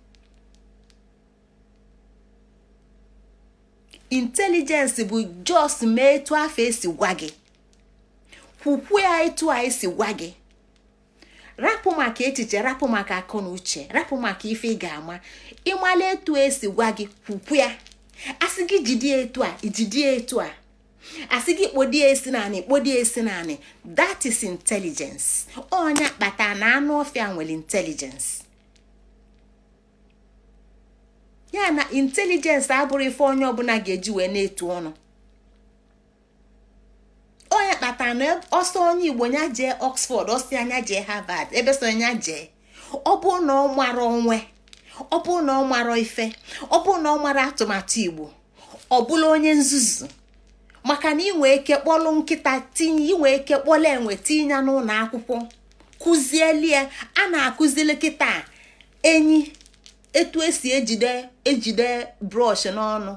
Intelligence bụ just mee etu afọ esi gwa gị, kwukwu ya etu a esi gwa gị. Rapụ maka echiche, rapụ maka akọ na uche, rapụ maka ife ị ga-ama. Ịmala etu esi gwa gị, kwukwu ya. Asị gị jide etu a, ijide etu a. Asị gị kpodie esi naanị, kpodie esi naanị. That is intelligence. Onye kpata na anụ ọfịa nwere intelligence. Ya na intelligence abụrụ ife onye ọbụla ga-eji wee na-etu ọnụ. Onye kpatara na ọsọ onye Igbo nya jee Oxford, ọsọ anya jee Harvard, ebe so nya jee, ọ bụ na ọ mara onwe, ọ bụ na ọ mara ife, ọ bụ na ọ mara atụmatụ Igbo, ọ bụla onye nzuzu. Maka na inwe ike kpọlụ nkịta tinye, inwe ike kpọlụ enwe tinye n'ụlọ akwụkwọ kụzielie. A na-akụzili kịta enyi etu esi ejide ejide brush n'ọnụ,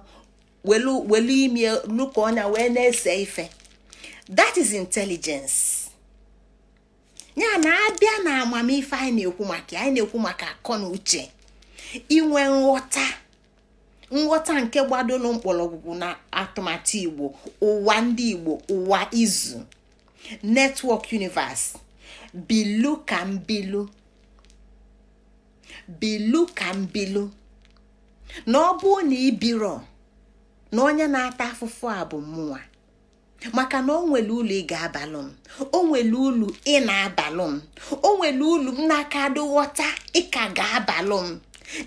welu welu imi lụka ọnya wee na-ese ife. That is intelligence. Ya na abịa na amamife anyị na-ekwu maka, anyị na-ekwu maka akọ na uche, inwe nghọta, nghọta nke gbadolu mkpọrọgwụ na atụmatụ Igbo, ụwa ndị Igbo, ụwa izu, network universe. Bilu ka mbilu, bilu ka mbilu. Na ọ bụ na ibiro na onye na-ata afụfụ a bụ mmụọ, maka na o nwere ụlọ ị ga-abalụ m, o nwere ụlọ ị na-abalụ m, o nwere ụlọ m n'aka ghọta ị ka ga-abalụ m.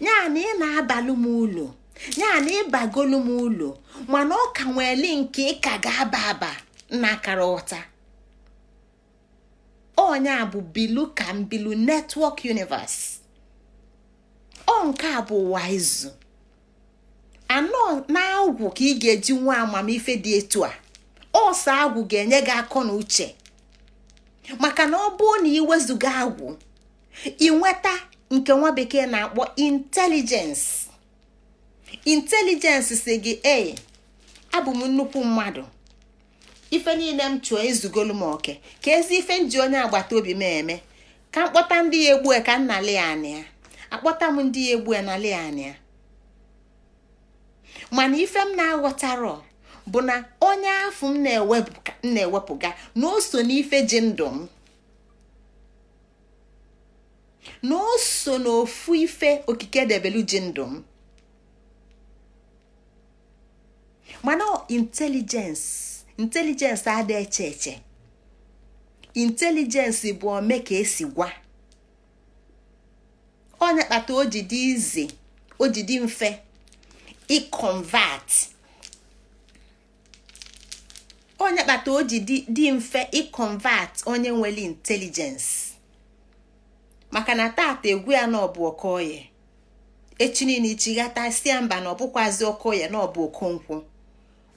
Ya na ị na-abalụ m ụlọ, ya na ịbagolu m ụlọ, mana ọ ka nwere nke ị ka ga-aba aba na akara ghọta. Onye a bụ bilu ka mbilu, network universe. Ọ nke a bụ ụwa izu anọ na agwụ ka ị ga-eji nwa amamife dị etu a. Ọsọ agwụ ga-enye gị akọ na uche, maka na ọ bụrụ na iwezuga agwụ, ịnweta nke nwa bekee na-akpọ intelligence. Intelligence si gị, ee, abụ m nnukwu mmadụ, ife niile m chụọ ezugolu m oke, ka ezi ife m ji onye agbata obi m eme, ka m kpọta ndị ya egbue ka m nali ya anị ya, akpọta m ndị ya egbue nali ya anị ya. Mana ife m na-aghọtarọ bụ na onye afụ m na-ewepụga na o so n'ife ji ndụ m, na o so n'ofu ife okike debelu ji ndụ m. Mana intelligence, intelligence ada eche eche. Intelligence bụ ome ka esi gwa. Onye kpata o ji dị izi, o ji dị mfe ịconvert. Onye kpata o ji dị mfe ịconvert onye nwere intelligence, maka na tata egwu ya na ọ bụ Okoye, echi niile ichighata si ya mba, na ọ bụkwazi Okoye, na ọ bụ Okonkwo,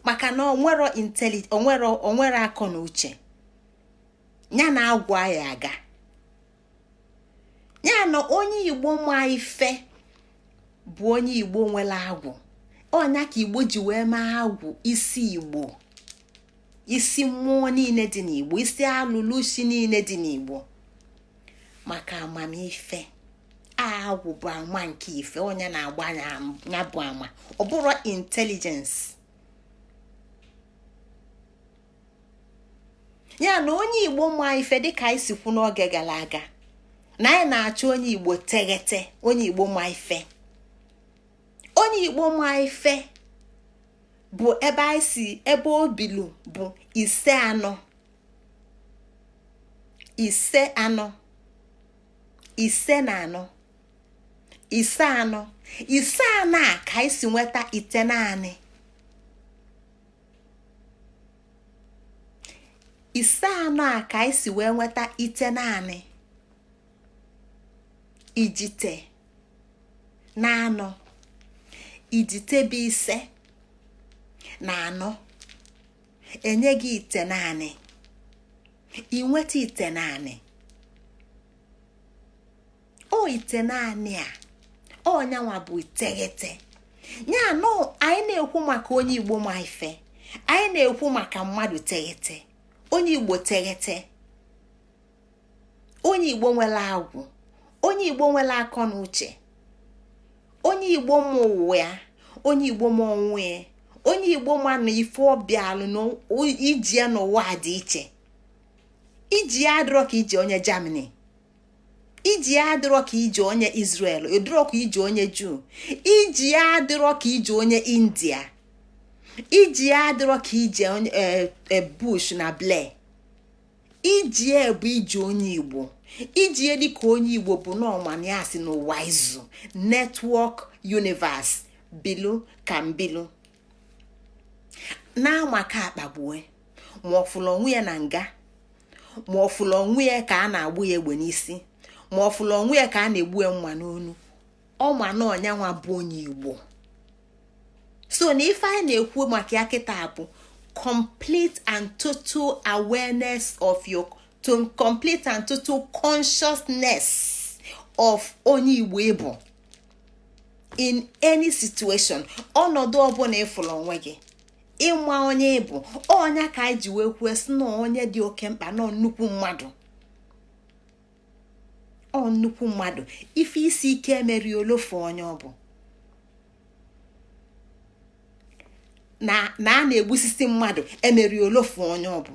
maka na onwero onwero onwero akọ na uche ya na agwụ ya aga. Ya na onye Igbo ma ife bụ onye Igbo nwere agwụ. Ọnya ka Igbo ji wee mee agwụ isi Igbo, isi mmụọ niile dị n'Igbo, isi alụlụ si niile dị n'Igbo, maka amamife. Agwụ bụ ama nke ife, onye na-agba ya bụ ama, ọ bụrụ intelligence. Ya na onye Igbo ma ife, dịka anyị si kwu n'oge gara aga, na anyị na-achọ onye Igbo teghete, onye Igbo ma ife. Onye Igbo ma ife bụ ebe anyị si, ebe o bilu bụ ise anọ, ise anọ, ise na anọ, ise anọ, ise anọ a ka anyị si nweta ite naanị. Ise anọ a ka anyị si wee nweta ite naanị, ijite na anọ. Ijite bụ ise na anọ, enye gị ite naanị, ị nweta ite naanị. O ite naanị a, ọnyanwa bụ iteghete ya nọ. Anyị na-ekwu maka onye Igbo ma ife, anyị na-ekwu maka mmadụ teghete, onye Igbo teghete, onye Igbo nwere agwụ, onye Igbo nwere akọ na uche, onye Igbo ma ụwa ya, onye Igbo ma onwe ya, onye Igbo ma na ife ọbịalụ na iji ya n'ụwa dị iche. Iji ya adịrọ ka iji onye Germany, iji ya adịrọ ka iji onye Israel, ịdịrọ ka iji onye Juu, iji ya adịrọ ka iji onye India, iji ya adịrọ ka iji onye Bush na Blair. Iji ya bụ iji onye Igbo. Iji ya dịka onye Igbo bụ n'ọmana ya si n'ụwa izu network universe bilu ka mbilu na-amaka akpagbue, ma ọ fụrụ onwe ya na nga, ma ọ fụrụ onwe ya ka a na-agbụ ya egbe n'isi, ma ọ fụrụ onwe ya ka a na-egbu ya mma n'onu, ọma na ọnyanwa bụ onye Igbo. So na ife anyị na-ekwu maka ya kịta bụ complete and total awareness of your to complete and total consciousness of onye Igbo ịbụ in any situation, ọnọdụ ọbụla ịfụrụ onwe gị, ịma onye ịbụ. Ọnya ka anyị ji wee kwuo sị na onye dị oke mkpa nọ nnukwu mmadụ, ọ nnukwu mmadụ. Ife isi ike emeri olofu onye ọ bụ na na a na-egbusisi mmadụ emeri olofu onye ọ bụ,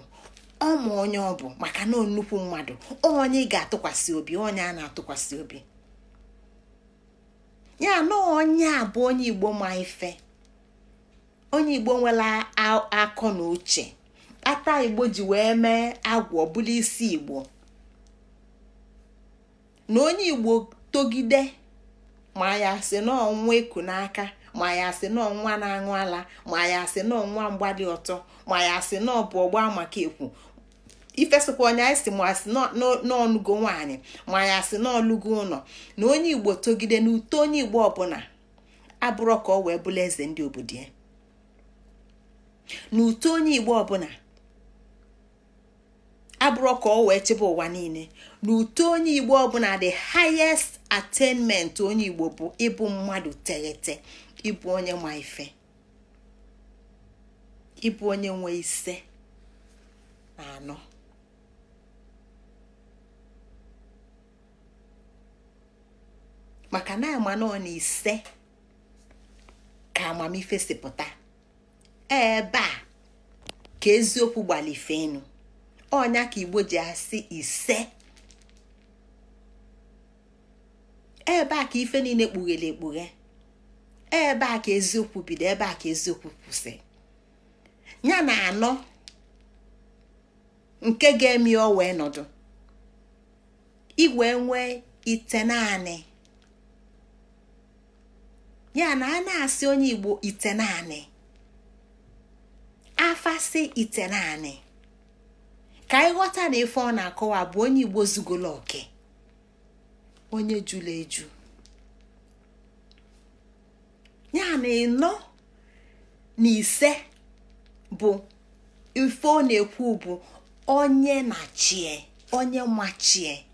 ọma onye ọ bụ, maka na nnukwu mmadụ, onye ị ga-atụkwasị obi, onye a na-atụkwasị obi ya na onye a bụ onye Igbo ma ife, onye Igbo nwere akọ na uche. Kpata Igbo ji wee mee agwụ ọbụla isi Igbo na onye Igbo togide, ma ya sị na ọnwa eku n'aka, ma ya sị na ọnwa na-aṅụ ala, ma ya sị na ọnwa mgbali ọtọ, ma ya sị na ọ bụ ọgba maka ekwu ifesịkwa onye anyị si, ma sị n'ọnụgo nwaanyị, ma ya sị n'ọlụgo ụlọ, na onye Igbo togide na uto onye Igbo ọbụla abụrọ ka ọ wee bụrụ eze ndị obodo ya, na uto onye Igbo ọbụla abụrọ ka ọ wee chịba ụwa niile, na uto onye Igbo ọbụla, the highest attainment onye Igbo bụ ịbụ mmadụ teghete, ịbụ onye ma ife, ịbụ onye nwe ise na anọ. Maka na ama na ọ na ise ka amamife si pụta, ebe a ka eziokwu gbalife enu. Ọnya ka Igbo ji asị ise, ebe a ka ife niile kpughere ekpughe, ebe a ka eziokwu bido, ebe a ka eziokwu kwụsị. Ya na anọ nke ga-eme ọ wee nọdụ igwe nwee ite naanị ya na a na-asị onye Igbo ite naanị, afasị ite naanị, ka anyị ghọta na ife ọ na-akọwa bụ onye Igbo zugolo oke, onye juru eju. Ya na ịnọ na ise bụ ife ọ na-ekwu bụ onye na chie, onye machie.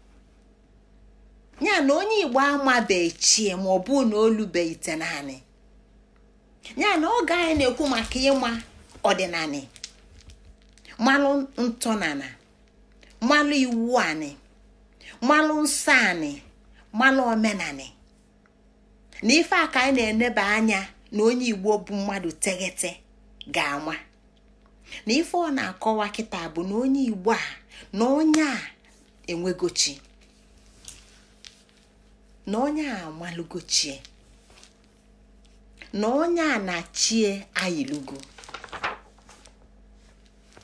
Ya na onye Igbo amabeghị chie ma ọ bụ na olubeghị ite naanị. Ya na oge anyị na-ekwu maka ịma ọdịnanị, malụ ntọnana, malụ iwu anị, malụ nsọ anị, malụ omenanị, na ife a ka anyị na-eneba anya na onye Igbo bụ mmadụ teghete ga-ama na ife ọ na-akọwa kịta bụ na onye Igbo a, na onye a enwegochi, na onye a amalụgochie, na onye a na-achie ayilugo.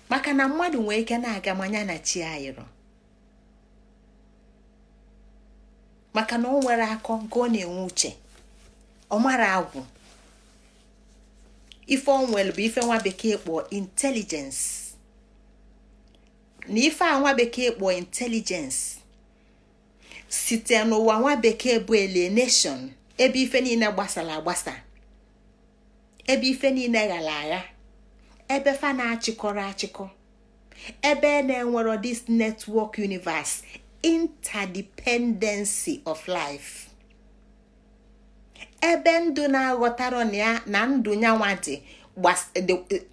Maka na mmadụ nwee ike na-aga manya na chi ayịrọ, maka na o nwere akọ nke ọ na-enwe uche, ọ mara agwụ. Ife o nwere bụ ife nwa bekee kpọọ intelligence. Na ife a nwa bekee kpọọ intelligence site n'ụwa nwa bekee bụ alienation, ebe ife niile gbasara agbasa, ebe ife niile ghara agha, ebe fa na-achịkọrọ achịkọ, ebe na-enwero this network universe, interdependency of life, ebe ndụ na-aghọtara na ya na ndụ nyanwa dị,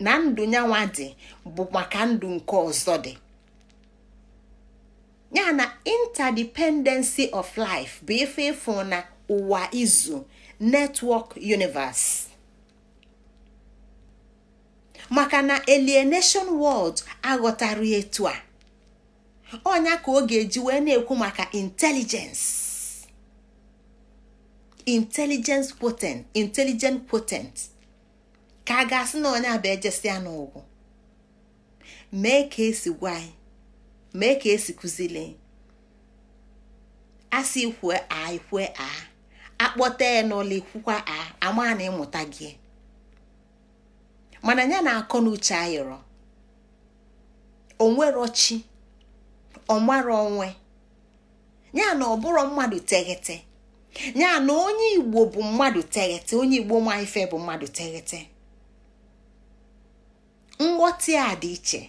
na ndụ nyanwa dị bụ maka ndụ nke ọzọ dị ya. Na interdependency of life bụ ife ịfụ na ụwa izu network universe, maka na alienation world aghọtara etu a. Ọnya ka ọ ga-eji wee na-ekwu maka intelligence, intelligence quotient, intelligent quotient, ka a ga-asị na onye abụ ejesịa n'ụgwụ mee ka esi gwa anyị, mee ka esi kụzili asị kwue a, ikwue a, akpọta ya n'ụlọ ikwukwa a, ama na ịmụta gị. Mana ya na akọ na uche ayọrọ onwero chi, ọmara onwe ya na ọbụrụ mmadụ teghete. Ya na onye Igbo bụ mmadụ teghete, onye Igbo ma ife bụ mmadụ teghete. Nghọta a dị iche,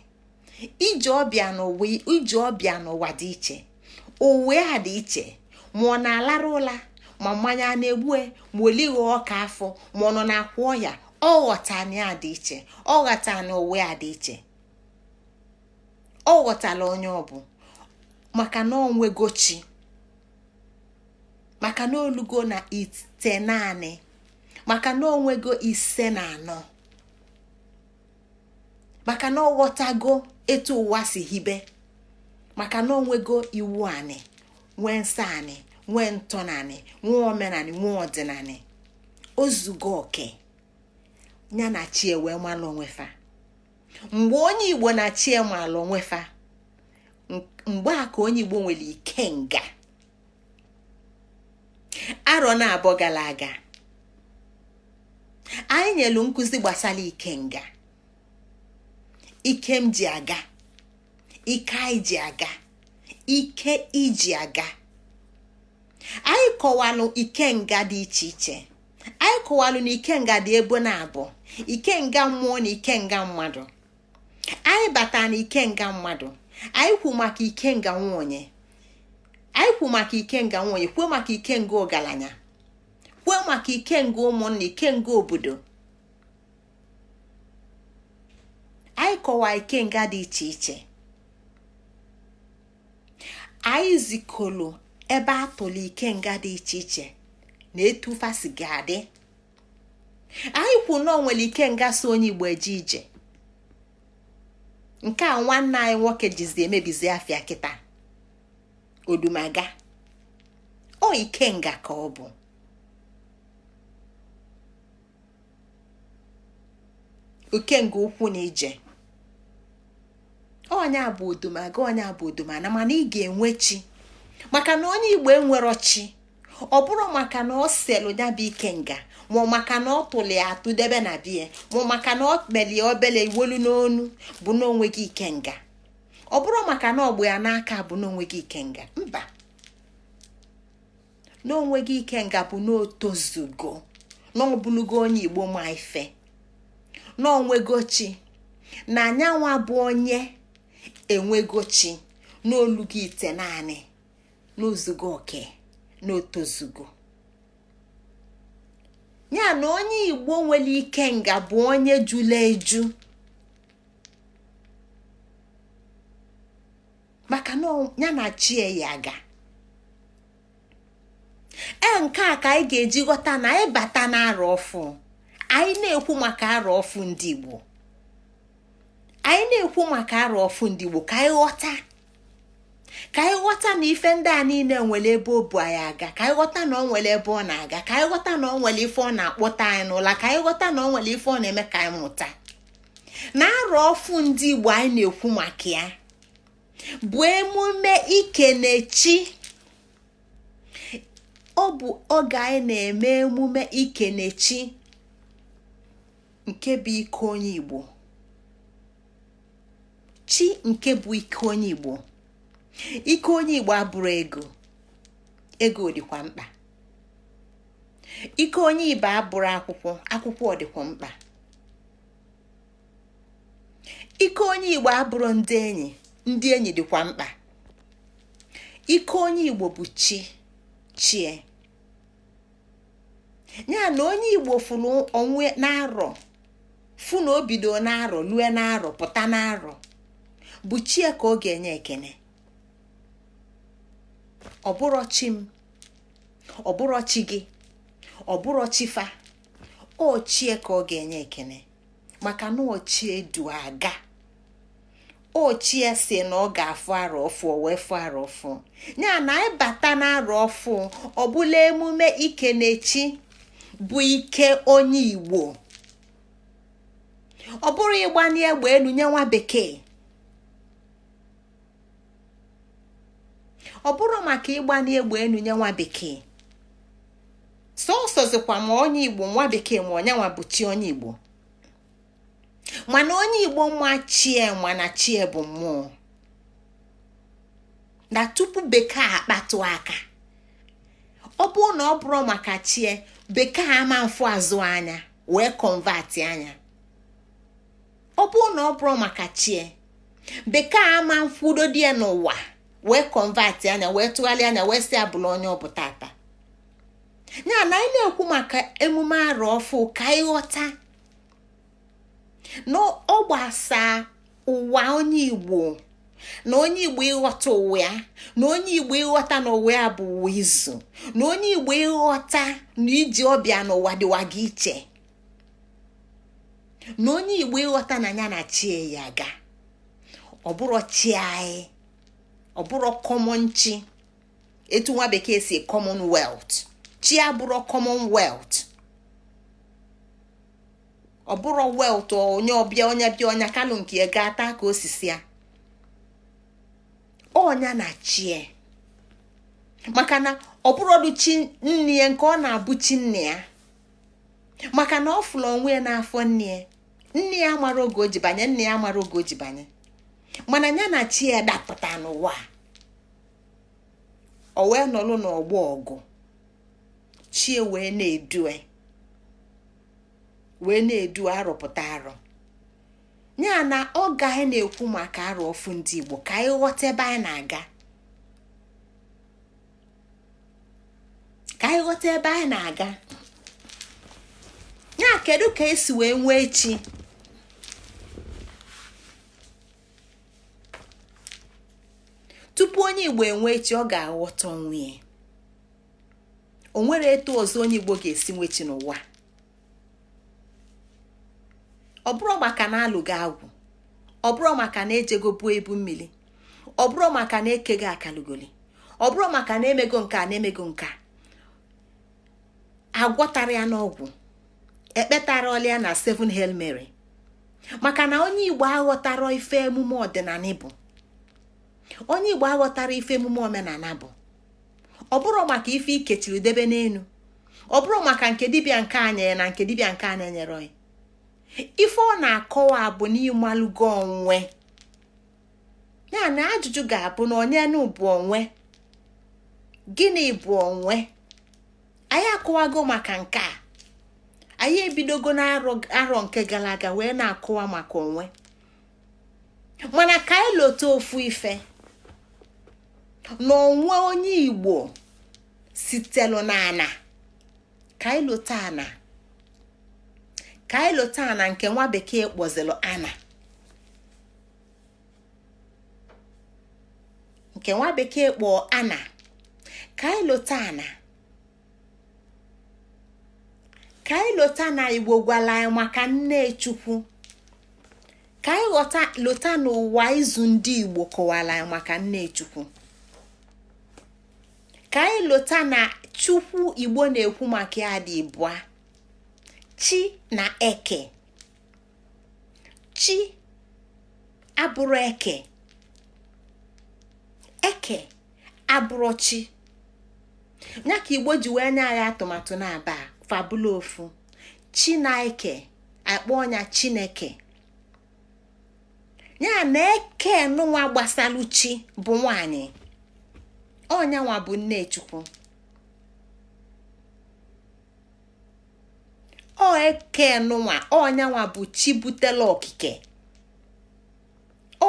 ije ọbịa n'ụwa, ije ọbịa n'ụwa dị iche, ụwa a dị iche. Ma ọ na-alara ụla, ma mmanya na-egbue, ma olighi ọka afọ, ma ọ nọ na-akwa ọya, ọ ghọta na ya dị iche, ọ ghọta na ụwa a dị iche, ọ ghọtala onye ọ bụ, maka na onwego chi, maka na olugo na ite naanị, maka na onwego 54, maka na ọ ghọtago etu ụwa si hibe, maka na onwego iwu anị, nwee nsọ anị, nwee ntọnanị, nwee omenanị, nwee ọdịnanị. Ozugo oke ya na chi wee mara onwefa. Mgbe onye Igbo na chi mara onwefa, mgbe a ka onye Igbo nwere ikenga. Arọ na-abụọ gara aga, anyị nyelu nkụzi gbasara ikenga, ike m ji aga, ike anyị ji aga, ike iji aga. Anyị kọwalụ ikenga dị iche iche. Anyị kọwalụ na ikenga dị ebo na abụọ: ikenga mmụọ na ikenga mmadụ. Anyị bata na ikenga mmadụ, anyị kwu maka ikenga nwonye, anyị kwu maka ikenga nwonye, kwuo maka ikenga ọgaranya, kwuo maka ikenga ụmụnna, ikenga obodo. Anyị kọwaa ikenga dị iche iche. Anyị zikọlụ ebe atụlụ ikenga dị iche iche na etu fasi ga-adị. Anyị kwu na onwere ikenga so onye Igbo eje ije. Nke a nwanne anyị nwoke jizi emebizi afịa kịta, odumaga, ọ ikenga ka ọ bụ. Ikenga ukwu na ije, onye a bụ odumaga, onye a bụ odumana. Mana ị ga-enwe chi, maka na onye Igbo enwero chi, ọ bụrụ maka na ọ selụ ya bụ ikenga, ma ọ maka na ọ tụli atụ debe na bie, ma ọ maka na ọ melie obele iwolu n'onu bụ na onweghị ikenga. Ọ bụrụ maka na ọgbụ ya n'aka bụ na onweghị ikenga. Mba, na onweghị ikenga bụ na otozugo, na ọbụlugo onye Igbo ma ife, na onwego chi, na anyanwa bụ onye enwego chi, n'olugo ite naanị, n'ozugo oke, n'otozugo ya. Na onye Igbo nwere ikenga bụ onye jụrụ eju, maka na ya na chi ya aga. Ee, nke a ka anyị ga-eji ghọta na anyị bata na arọ ọfụ. Anyị na-ekwu maka arọ ọfụ ndị Igbo, anyị na-ekwu maka arọ ọfụ ndị Igbo, ka anyị ghọta, ka anyị ghọta na ife ndị a niile nwere ebe o bu anyị aga, ka anyị ghọta na ọ nwere ebe ọ na-aga, ka anyị ghọta na ọ nwere ife ọ na-akpọta anyị n'ụla, ka anyị ghọta na ọ nwere ife ọ na-eme ka anyị mụta na arọ ọfụ ndị Igbo anyị na-ekwu maka ya bụ emume ikene chi. Ọ bụ oge anyị na-eme emume ikene chi, nke bụ ike onye Igbo. Chi Nke bụ ike onye Igbo. Ike onye Igbo abụrụ ego. Ego dịkwa mkpa. Ike onye Igbo abụrụ akwụkwọ. Akwụkwọ dịkwa mkpa. Ike onye Igbo abụrụ ndị enyi. Ndị enyi dịkwa mkpa. Ike onye Igbo bụ chi chie ya na onye Igbo fụrụ onwe na-arọ, fụ na o bido na-arọ lue na-arọ pụta na-arọ, bụ chie ka ọ ga-enye ekene. Ọ bụrọ chi m, ọ bụrọ chi gị, ọ bụrọ chi fa, ọ chie ka ọ ga-enye ekene, maka na ọ chie du aga. Ochie si na ọ ga-afụ arọ ọfụ, wee fụ arọ ọfụ ya. Na anyị bata na arọ ọfụ, ọbụla emume ikenechi bụ ike onye Igbo. Ọ bụrụ ịgbanye egbe elu nye nwa bekee, ọ bụrụ maka ịgbanye egbe elu nye nwa bekee sọsọzikwa, ma onye Igbo nwa bekee ma onyenwa bụ chi onye Igbo. Mana onye Igbo ma chie, mana chie bụ mmụọ, na tupu bekee akpatụ aka, ọ bụrụ na ọ bụrụ maka chie, bekee ama mfụ azụ anya wee convert anya. Ọ bụrụ na ọ bụrụ maka chie, bekee ama mfụdo dị ya n'ụwa wee convert anya, wee tụgharịa anya, wee si abụla onye ọ bụ tata. Ya na anyị na-ekwu maka emume arọ ọfụ, ka anyị ghọta na ọ gbasaa ụwa onye Igbo, na onye Igbo ịghọta ụwa ya, na onye Igbo ịghọta na ụwa ya bụ ụwa izu, na onye Igbo ịghọta na iji ọbịa n'ụwa dịwa gị iche, na onye Igbo ịghọta na ya na chie ya aga. Ọ bụrụ chi anyị, ọ bụrụ common chi, etu nwa bekee si commonwealth, chi abụrụ commonwealth. Ọ bụrụ wealth onye ọbịa, onye bịa, onye kalụ nke ya ga-ata ka osisi ya ọnya na chie, maka na ọ bụrọdụ chi nne ya nke ọ na-abụ chi nne ya, maka na ọ fụrụ onwe ya n'afọ nne ya. Nne ya mara oge o ji banye, nne ya mara oge o ji banye, mana ya na chi ya dapụta n'ụwa, o wee nọrọ n'ọgbọ ọgụ, chie wee na-edue, wee na-edu arọpụta arọ ya. Na oge anyị na-ekwu maka arọ ọfụ ndị Igbo, ka anyị ghọta ebe anyị na-aga, ka anyị ghọta ebe anyị na-aga. Ya kedu ka esi wee nwee chi? Tupu onye Igbo enwee chi, ọ ga-aghọta onwe ya. O nwere etu ọzọ onye Igbo ga-esi nwe chi n'ụwa. Ọ bụrụ maka na alụgo agwụ, ọ bụrụ maka na ejego buo ebu mmiri, ọ bụrụ maka na ekego akalugoli, ọ bụrụ maka na emego nke a na emego nke a, agwọtara ya n'ọgwụ, ekpetara ọlịa na Seven Hail Mary, maka na onye Igbo aghọtara ife emume ọdịnala bụ, onye Igbo aghọtara ife emume omenala bụ. Ọ bụrụ maka ife ikechiri debe n'elu, ọ bụrụ maka nke dibịa nke anya na nke dibịa nke anya nyere onye ife ọ na-akọwa bụ n'ịmalụgo onwe ya. Na ajụjụ ga-abụ na onye nụ bụ onwe gịnị bụ onwe? Anyị akọwago maka nke a. Anyị ebidogo n'arọ nke gara aga wee na-akọwa maka onwe, mana ka anyị lota ofu ife na onwe onye Igbo sitelu n'ana. Ka anyị lota ana, ka anyị lota ana nke nwa bekee kpọzilụ ana, nke nwa bekee kpọọ ana. Ka anyị lota ana, ka anyị lota na Igbo gwara anyị maka nne Chukwu. Ka anyị ghọta lota n'ụwa izu ndị Igbo kọwara anyị maka nne Chukwu. Ka anyị lota na Chukwu Igbo na-ekwu maka ya dị ịbụa: chi na eke. Chi abụrụ eke, eke abụrụ chi. Ya ka Igbo ji wee nye anyị atụmatụ na-aba fabụla ofu chi na eke, akpọ ọnya Chineke. Ya na eke nụnwa gbasalụ chi bụ nwanyị, ọnyanwa bụ nne Chukwu. Ọ eke nụnwa, ọnyanwa bụ chi butela okike,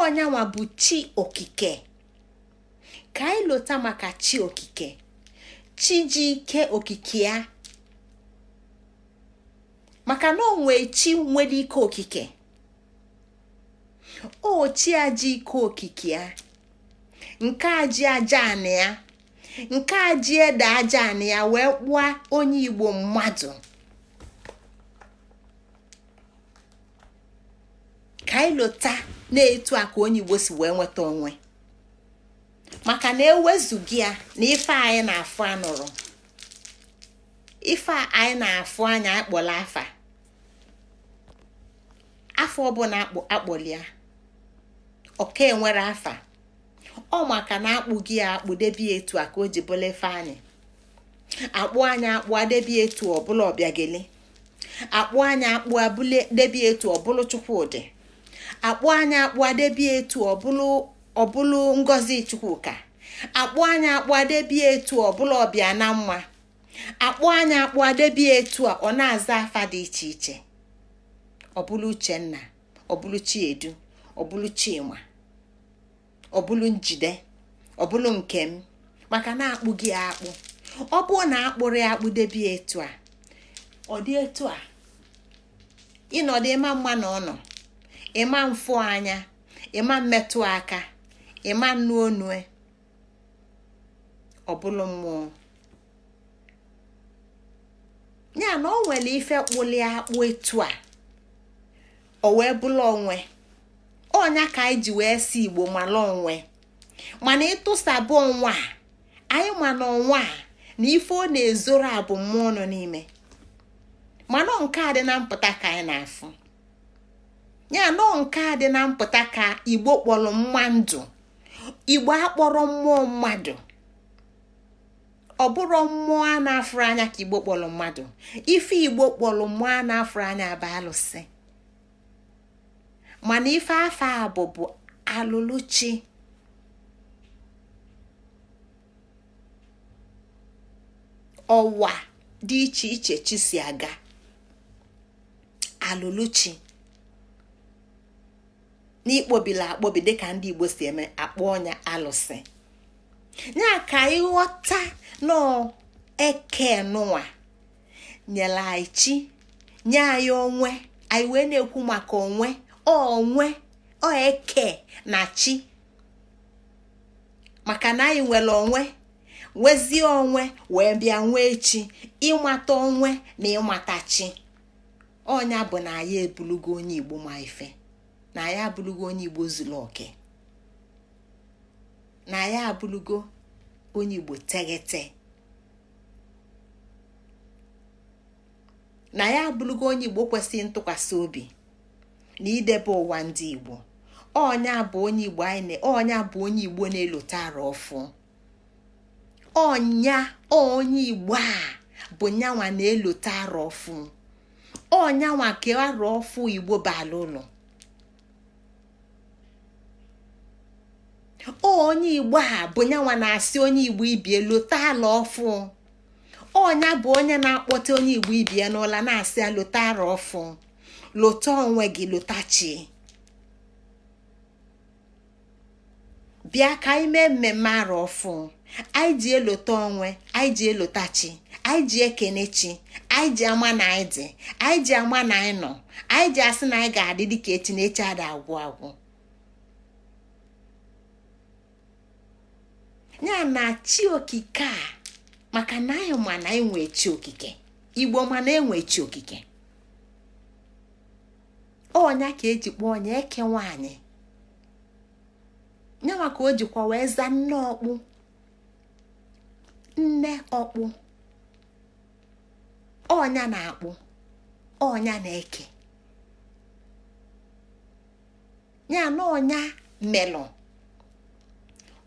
ọnyanwa bụ chi okike. Ka anyị lota maka chi okike, chi ji ike okike ya, maka na o nwee chi nwere ike okike. O chi a ji ike okike ya, nke a ji aja anị ya, nke a ji ede aja anị ya wee kpụọ onye Igbo mmadụ. Ka anyị lota na-etu a ka onye Igbo si wee nweta onwe, maka na ewezuga ya na ife anyị na-afụ anụrụ, ife anyị na-afụ anya akpọla afa, afa ọbụla akpọli ya ọka enwere afa. Ọ maka na akpụghị ya akpụ debe ya etu a ka o ji bụla ife anyị akpụ anya akpụ adebe etu ọbụla Ọbịageli, akpụ anya akpụ abụle debe etu ọbụlụ Chukwudị, akpụ anya akpụ adebe etu ọbụlụ ọbụlụ Ngozi Chukwuka, akpụ anya akpụ adebe etu ọbụlụ ọbịa na mma, akpụ anya akpụ adebe etu a ọ na-aza afa dị iche iche, ọbụlụ Uchenna, ọbụlụ Chiedu, ọbụlụ Chima, ọbụlụ Njide, ọbụlụ Nkem, maka na akpụ gị akpụ. Ọ bụrụ na akpụrụ ya akpụ debe etu a, ọ dị etu a, ịnọdụ ịma mma na ọ nọ, ịma mfụ anya, ịma mmetụ aka, ịma nnu onue, ọbụlụ mmụọ. Ya na o nwere ife kpụli akpụ etu a, o wee bụrụ onwe ọnya ka anyị ji wee si Igbo mara onwe. Mana ịtụsabụ onwe a, anyị ma na onwe a na ife ọ na-ezoro a bụ mmụọ nọ n'ime, mana nke a dị na mpụta ka anyị na-afụ. Ya nọ nke a dị na mpụta ka Igbo kpọrọ mma ndụ. Igbo akpọrọ mmụọ mmadụ, ọ bụrụ mmụọ a na-afụrụ anya ka Igbo kpọrọ mmadụ. Ife Igbo kpọrọ mmụọ a na-afụrụ anya bụ alụsị, mana ife afa a bụ bụ alụlụchi. Ọwa dị iche iche chi si aga, alụlụchi n'ikpobila akpọbi dịka ndị Igbo si eme akpọ ọnya alụsị. Ya ka anyị ghọta nọọ eke nụnwa nyere anyị chi, nye anyị onwe anyị, wee na-ekwu maka onwe onwe ọ eke na chi, maka na anyị nwere onwe, nwezie onwe wee bịa nwee chi. Ịmata onwe na ịmata chi, ọnya bụ na anyị ebulugo onye Igbo ma ife, na anyị abụlugo onye Igbo zuru oke, na anyị abụlugo onye Igbo teghete, na ya abụlugo onye Igbo kwesịrị ntụkwasị obi na idebe ụwa ndị Igbo. Ọnya bụ onye Igbo anyị, ọnya bụ onye Igbo na-elota arọ ọfụ. Ọnya onye Igbo a bụ nyanwa na-elota arọ ọfụ. Ọnyanwa ka arọ ọfụ Igbo baala ụlọ. Onye Igbo a bụ nyanwa na-asị onye Igbo ibie lota alọ ọfụ. Ọnya bụ onye na-akpọte onye Igbo ibie n'ụla na-asị ya lota arọ ọfụ, lota onwe gị, lota chi. Bịa ka anyị mee mmemme arọ ọfụ. Anyị ji elota onwe anyị, ji elota chi, anyị ji ekene chi, anyị ji ama na anyị dị, anyị ji ama na anyị nọ, anyị ji asị na anyị ga-adị dịka echi na echi ada agwụ agwụ. Ya na chi okike a, maka na anyị ma na enwe chi okike, Igbo ma na enwe chi okike, ọnya ka eji kpọọ ọnya eke nwaanyị, nyanwa ka o jikwa wee zaa nne ọkpụ, nne ọkpụ, ọnya na-akpụ, ọnya na-eke. Ya na ọnya melụ,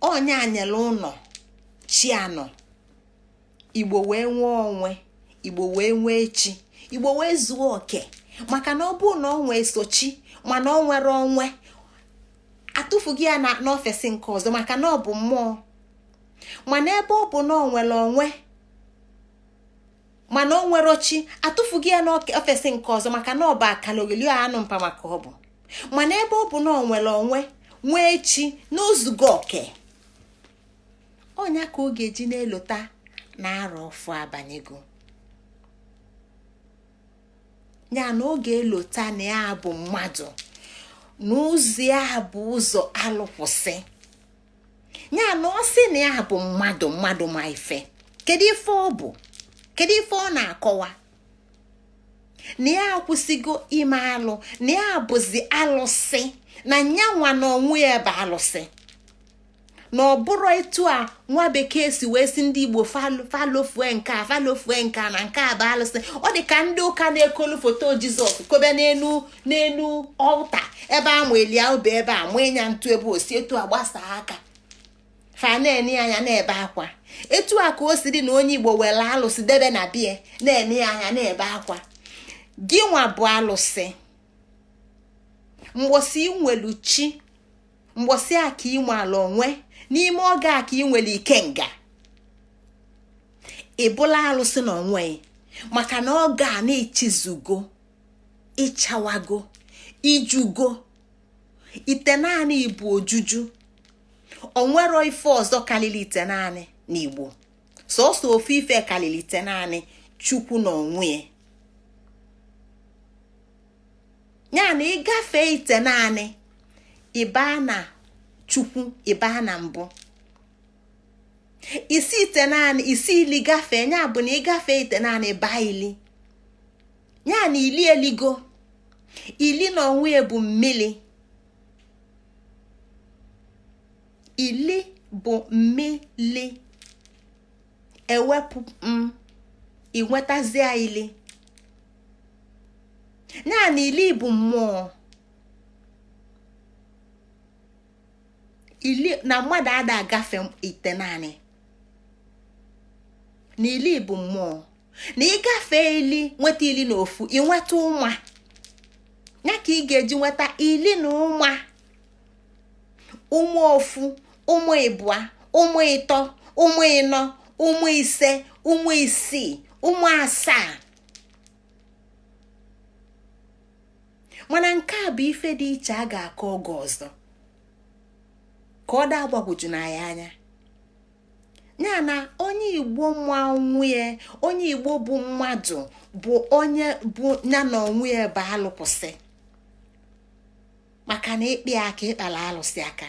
ọnya nyere ụlọ chi anọ, Igbo wee nwee onwe, Igbo wee nwee chi, Igbo wee zuo oke. Maka na ọ bụrụ na ọ nwee so chi mana ọ nwere onwe, Atụfughị ya na n'ofesi nke ọzọ, maka na ọ bụ mmụọ. Mana ebe ọ bụ na ọ nwere onwe, mana o nwere chi, atụfughị ya n'ofesi nke ọzọ, maka na ọ bụ akalogheli anụ mpa maka ọ bụ. Mana ebe ọ bụ na ọ nwere onwe, nwee chi n'ozugo oke, ọnya ka ọ ga-eji na-elota na arọ ọfụ abanyego ya, na ọ ga-elota na ya bụ mmadụ, na ụzọ ya bụ ụzọ alụkwụsị ya, na ọ sị na ya bụ mmadụ, mmadụ ma ife. Kedu ife ọ bụ? Kedu ife ọ na-akọwa? Na ya akwụsịgo ime alụ, na ya bụzi alụsị, na nyanwa na onwe ya bụ alụsị, na ọ bụrụ etu a nwa bekee si wee si ndị Igbo falofue nke a, falofue nke a, na nke a bụ alụsị. Ọ dị ka ndị ụka na-ekolu foto Jizọs kobe n'enu altar, ebe a elia obe, ebe a mụ ịnya ntụ, ebe osi etu a gbasaa aka, fa na-ene anya na-ebe akwa. Etu a ka o si dị na onye Igbo were alụsị debe na bie, na-ene ya anya, na-ebe akwa. Gị nwa bụ alụsị. Mgbosi nwelu chi, mgbosi a ka ị ala onwe, n'ime oge a ka ị nwere ikenga, ịbụla alụsị na onwe, maka na oge a na-echizugo, ịchawago, ijugo ite naanị bụ ojuju. Onwero ife ọzọ karịrị ite naanị n'Igbo. Sọsọ ofu ife karịrị ite naanị: Chukwu na onwe ya. Na ịgafee ite naanị, ịbaa na Chukwu, ịbaa na mbụ. Isi ite naanị, isi ili gafee ya, bụ na ịgafee ite naanị, baa ili ya, na ili eligo. Ili na onwe ya bụ mmili. Ili bụ mmili, ewepụ m, ịnwetazie ili ya, na ili bụ mmụọ. Ili na mmadụ ada agafe ite naanị, na ili bụ mmụọ, na ịgafe ili, nweta ili na ofu, ịnweta ụma ya ka ị ga-eji nweta ili na ụma, ụmụ ofu, ụmụ ịbụa, ụmụ ịtọ, ụmụ ịnọ, ụmụ ise, ụmụ isii, ụmụ asaa. Mana nke a bụ ife dị iche a ga-akọ oge ọzọ, ka ọ daa gbagwoju na ya anya. Ya na onye Igbo nwa onwe ya, onye Igbo bụ mmadụ, bụ onye bụ ya na onwe ya bụ alụkwụsị, maka na ịkpị aka ịkpala alụsị aka.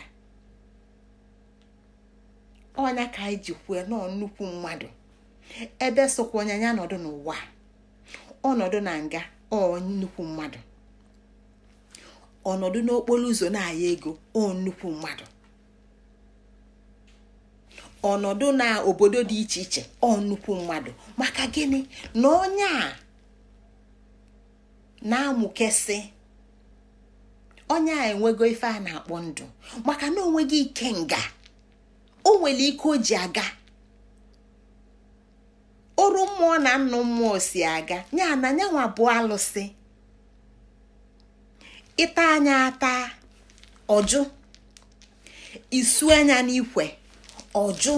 Ọnya ka anyị ji kwue nọọ nnukwu mmadụ, ebe sokwa onye ya nọdụ n'ụwa, ọnọdụ na nga, ọ nnukwu mmadụ, ọnọdụ n'okporo ụzọ na-aya ego, ọ nnukwu mmadụ, ọnọdụ na obodo dị iche iche, ọ nnukwu mmadụ. Maka gịnị? Na onye a na-amụkesị, onye a enwego ife a na-akpọ ndụ, maka na onweghị ike nga o nwere ike o ji aga oru mmụọ na nnụ mmụọ si aga ya, na nyanwa bụ alụsị. Ịta anya ata, ọjụ. Isu anya n'ikwe, ọjụ.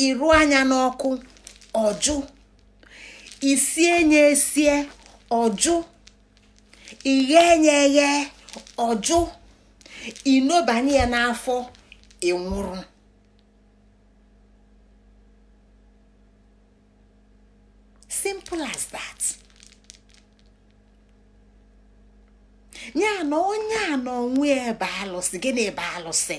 Iru anya n'ọkụ, ọjụ. Isie nya esie, ọjụ. Ighe nya eghe, ọjụ. Inobanye ya n'afọ, ịnwụrụ. Simple as that. Ya na onye a na onwe ya bụ alụsị. Gịnị bụ alụsị?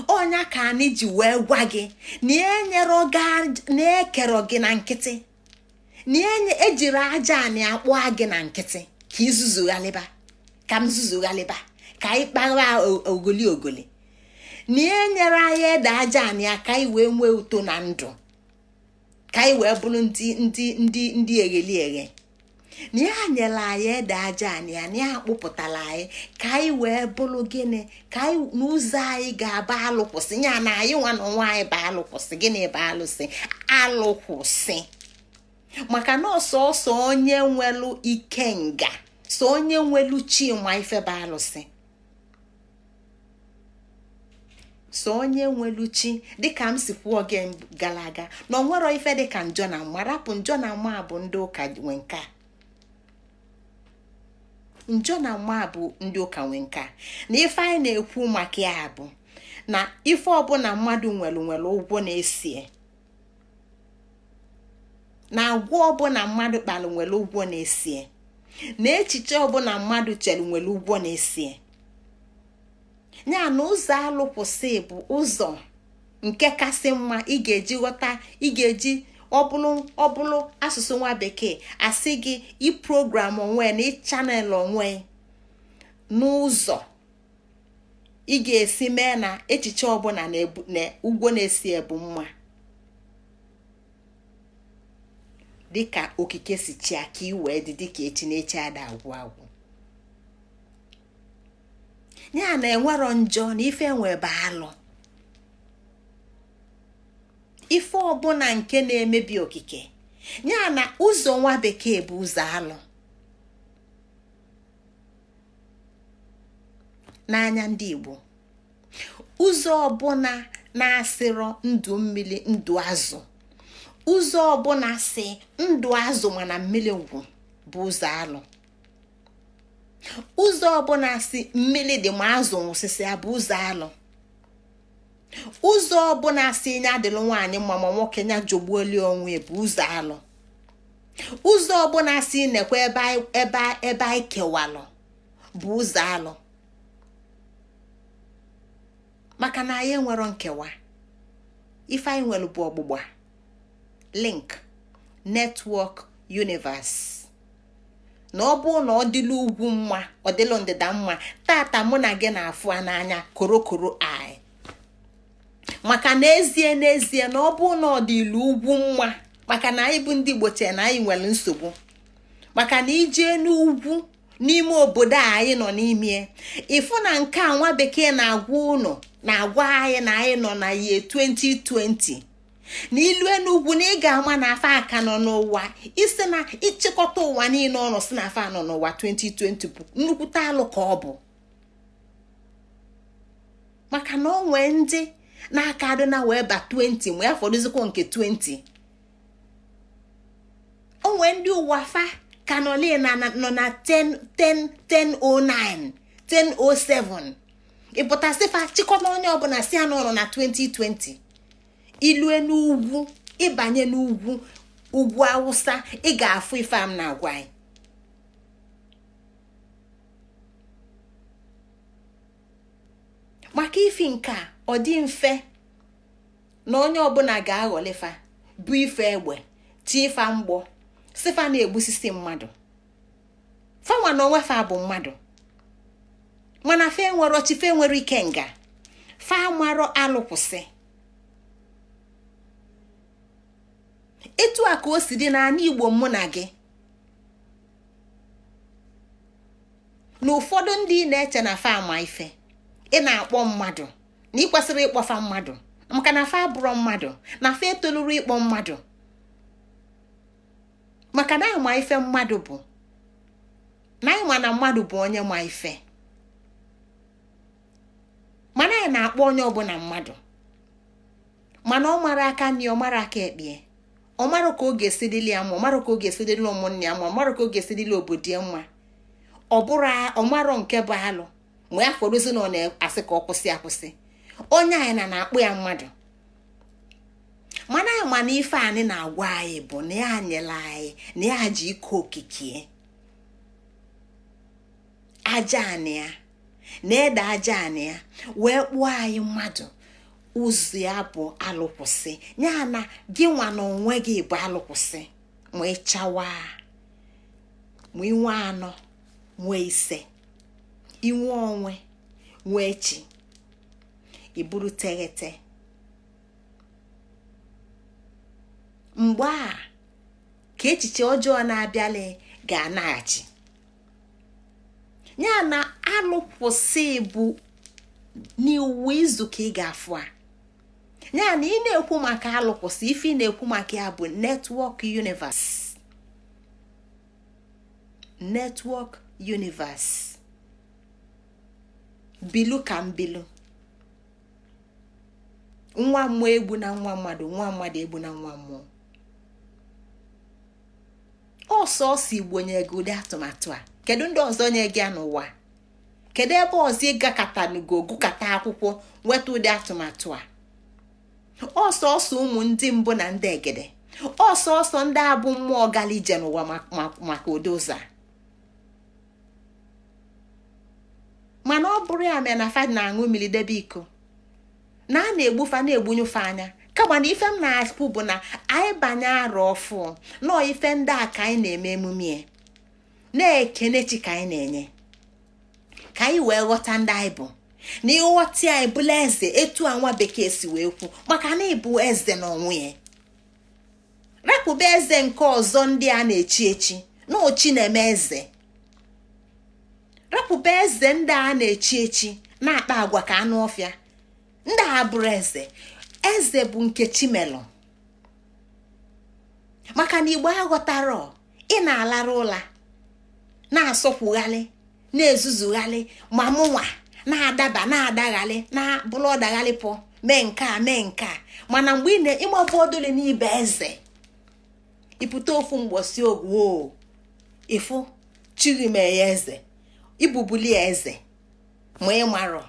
Ọnya ka anyị ji wee gwa gị na enyere na ekero gị na nkịtị, na enye ejiri aja anị akpụa gị na nkịtị, ka izuzughalịba, ka m zuzughalịba, ka anyị kpawa ogoli ogoli, na enyere anyị ede aja anị ya ka anyị wee nwee uto na ndụ, ka anyị wee bụrụ ndị ndị ndị ndị egheli eghe, na ya nyere anyị ede aja anị ya, na ya akpụpụtara anyị ka anyị wee bụrụ gịnị? Ka anyị n'ụzọ anyị ga-aba alụkwụsị ya, na anyị nwa na onwe anyị bụ alụkwụsị. Gịnị bụ alụsị? Alụkwụsị, maka na ọsọsọ onye nwelu ikenga, so onye nwelu chi ma ife bụ alụsị. So onye nwelu chi, dịka m si kwuo oge gara aga, na onwero ife dịka njọ na mma. Rapụ njọ na mma, bụ ndị ụka nwe nke a. Njọ na mma bụ ndị ụka nwe nke a. Na ife anyị na-ekwu maka ya bụ na ife ọbụla mmadụ nwere nwere ụgwọ na-esie, na agwa ọbụla mmadụ kpalụ nwere ụgwọ na-esie, na echiche ọbụla mmadụ chere nwere ụgwọ na-esie. Ya na ụzọ alụkwụsị bụ ụzọ nke kasị mma ị ga-eji ghọta, ị ga-eji ọbụlụ asụsụ nwa bekee asị gị iprogram onwe na ịchannel onwe n'ụzọ ị ga-esi mee na echiche ọbụla na ụgwọ na-esi ebu mma, dịka okike si chia ka ị wee dị dịka echi na echi ada agwụ agwụ. Ya na enwero njọ na ife nwebe alụ, ife ọbụla nke na-emebi okike. Ya na ụzọ nwa bekee bụ ụzọ alụ n'anya ndị Igbo. Ụzọ ọbụla na-asịrọ ndụ mmiri ndụ azụ, ụzọ ọbụla si ndụ azụ mana mmiri ngwụ bụ ụzọ alụ. Ụzọ ọbụla si mmiri dị ma azụ nwụsịsị bụ ụzọ alụ. Ụzọ ọbụla si nya adịlụ nwaanyị mma ma nwoke nya jọgbuoli onwe bụ ụzọ alụ. Ụzọ ọbụla si nekwa ebe ebe anyị kewalụ bụ ụzọ alụ, maka na anyị enwero nkewa. Ife anyị nwere bụ ọgbụgba link network universe. Na ọ bụ na ọ dịlụ ugwu mma, ọ dịlụ ndịda mma, tata mụ na gị na-afụ n'anya korokoro anyị. Maka n'ezie n'ezie na ọ bụ na ọ dịlụ ugwu mma, maka na anyị bụ ndị Igbo chee na anyị nwere nsogbu, maka na ijee n'ugwu n'ime obodo a anyị nọ n'ime, ịfụ na nke a nwa bekee na-agwa unu, na-agwa anyị na anyị nọ na year 2020, na ilue n'ugwu na ị ga-ama na afa aka nọ n'ụwa isi na ịchịkọta ụwa niile ọnụ si na afa nọ n'ụwa 2020 bụ nnukwute alụ ka ọ bụ, maka na ọ nwee ndị na-aka adị na wee ba 20 mgbe ya fọdụzikwa nke 20. O nwee ndị ụwa fa ka nọle na nọ na 10 10 1009 1007. Ịpụtasị fa chịkọta onye ọbụla si ya nọ na 2020. Ilue n'ugwu, ịbanye n'ugwu, ugwu awụsa, ị ga-afụ ife am na-agwa anyị. Maka ifi nke a, ọ dị mfe na onye ọbụla ga-aghọlifa bụ ife egbe tie ife mgbọ sifa na-egbusisi mmadụ. Fanwa na onwe fa bụ mmadụ, mana fa enwero chi, fa enwere ike nga fa marọ alụkwụsị. Etu a ka o si dị n'ala Igbo mụ na gị, na ụfọdụ ndị na-eche na fa ama ife ị na-akpọ mmadụ, na ị kwesịrị ịkpọfa mmadụ, maka na fa abụrọ mmadụ, na fa etoluru ịkpọ mmadụ, maka na ama ife mmadụ bụ na anyị ma na mmadụ bụ onye ma ife, mana anyị na-akpọ onye ọbụla mmadụ, mana ọ mara aka nri, ọ mara aka ekpe, ọ mara ka ọ ga-esi dịlị ya mma, ọ mara ka ọ ga-esi dịlị ụmụnne ya mma, ọ mara ka ọ ga-esi dịlị obodo ya mma. Ọ bụrụ ọ marọ nke bụ alụ ma ya fọdụzi na ọ na-asị ka ọ kwụsị akwụsị. Onye anyị na na-akpụ ya mmadụ, mana anyị ma na ife anyị na-agwa anyị bụ na ya nyere anyị na ya ji ike okike aja anị ya na ede aja anị ya wee kpụọ anyị mmadụ. Ụzọ ya bụ alụkwụsị, ya na gị nwa na onwe gị bụ alụkwụsị. Ma ịchawa, ma inwe anọ, nwee ise, inwe onwe, nwee chi, iburu teghete. Mgbe a ka echiche ọjọọ na-abịali ga-anaghachi. Ya na alụkwụsị bụ n'iwu izu ka ị ga-afụ a. Ya na ị na-ekwu maka alụkwụsị, ife ị na-ekwu maka ya bụ network universe, network universe. Bilu ka m bilu. Nwa mmụọ egbu na nwa mmadụ, nwa mmadụ egbu na nwa mmụọ. Ọsọsọ Igbo nye gị ụdị atụmatụ a. Kedu ndị ọzọ nye gị ya n'ụwa? Kedu ebe ọzọ ịgakọtanugo gụkọta akwụkwọ nweta ụdị atụmatụ a? Ọsọsọ ụmụ ndị mbụ na ndị egede, ọsọsọ ndị abụ mmụọ gara ije n'ụwa maka ụdị ụzọ a. Mana ọ bụrụ ya mere na fa na-aṅụ mmiri debe iko, na a na-egbufa na-egbunyefe anya. Kama na ife m na-akwu bụ na anyị banye arọ ọfụ nọọ, ife ndị a ka anyị na-eme emume na-ekene chi ka anyị na-enye, ka anyị wee ghọta ndị anyị bụ, na ịghọta anyị bụla eze etu a nwa bekee si wee kwu, maka na ịbụ eze na onwe ya. Rapụba eze nke ọzọ ndị a na-echi echi na ochi na-eme eze. Rapụba eze ndị a na-echi echi na-akpa agwa ka anụ ọfịa. Ndị a bụrụ eze. Eze bụ nke chimelụ, maka na Igbo aghọtara. Ị na-alarụ ụla, na-asọkwughalị, na-ezuzughalị, ma mụnwa na-adaba, na-adaghalị, na-bụrụ ọdaghalị pụọ, mee nke a, mee nke a. Mana mgbe ị na-ịmabụ odole n'ibe eze, ịpụta ofu mgbosi ogwu ịfụ chiri mee ya eze, ibubuli ya eze. Ma ị marọ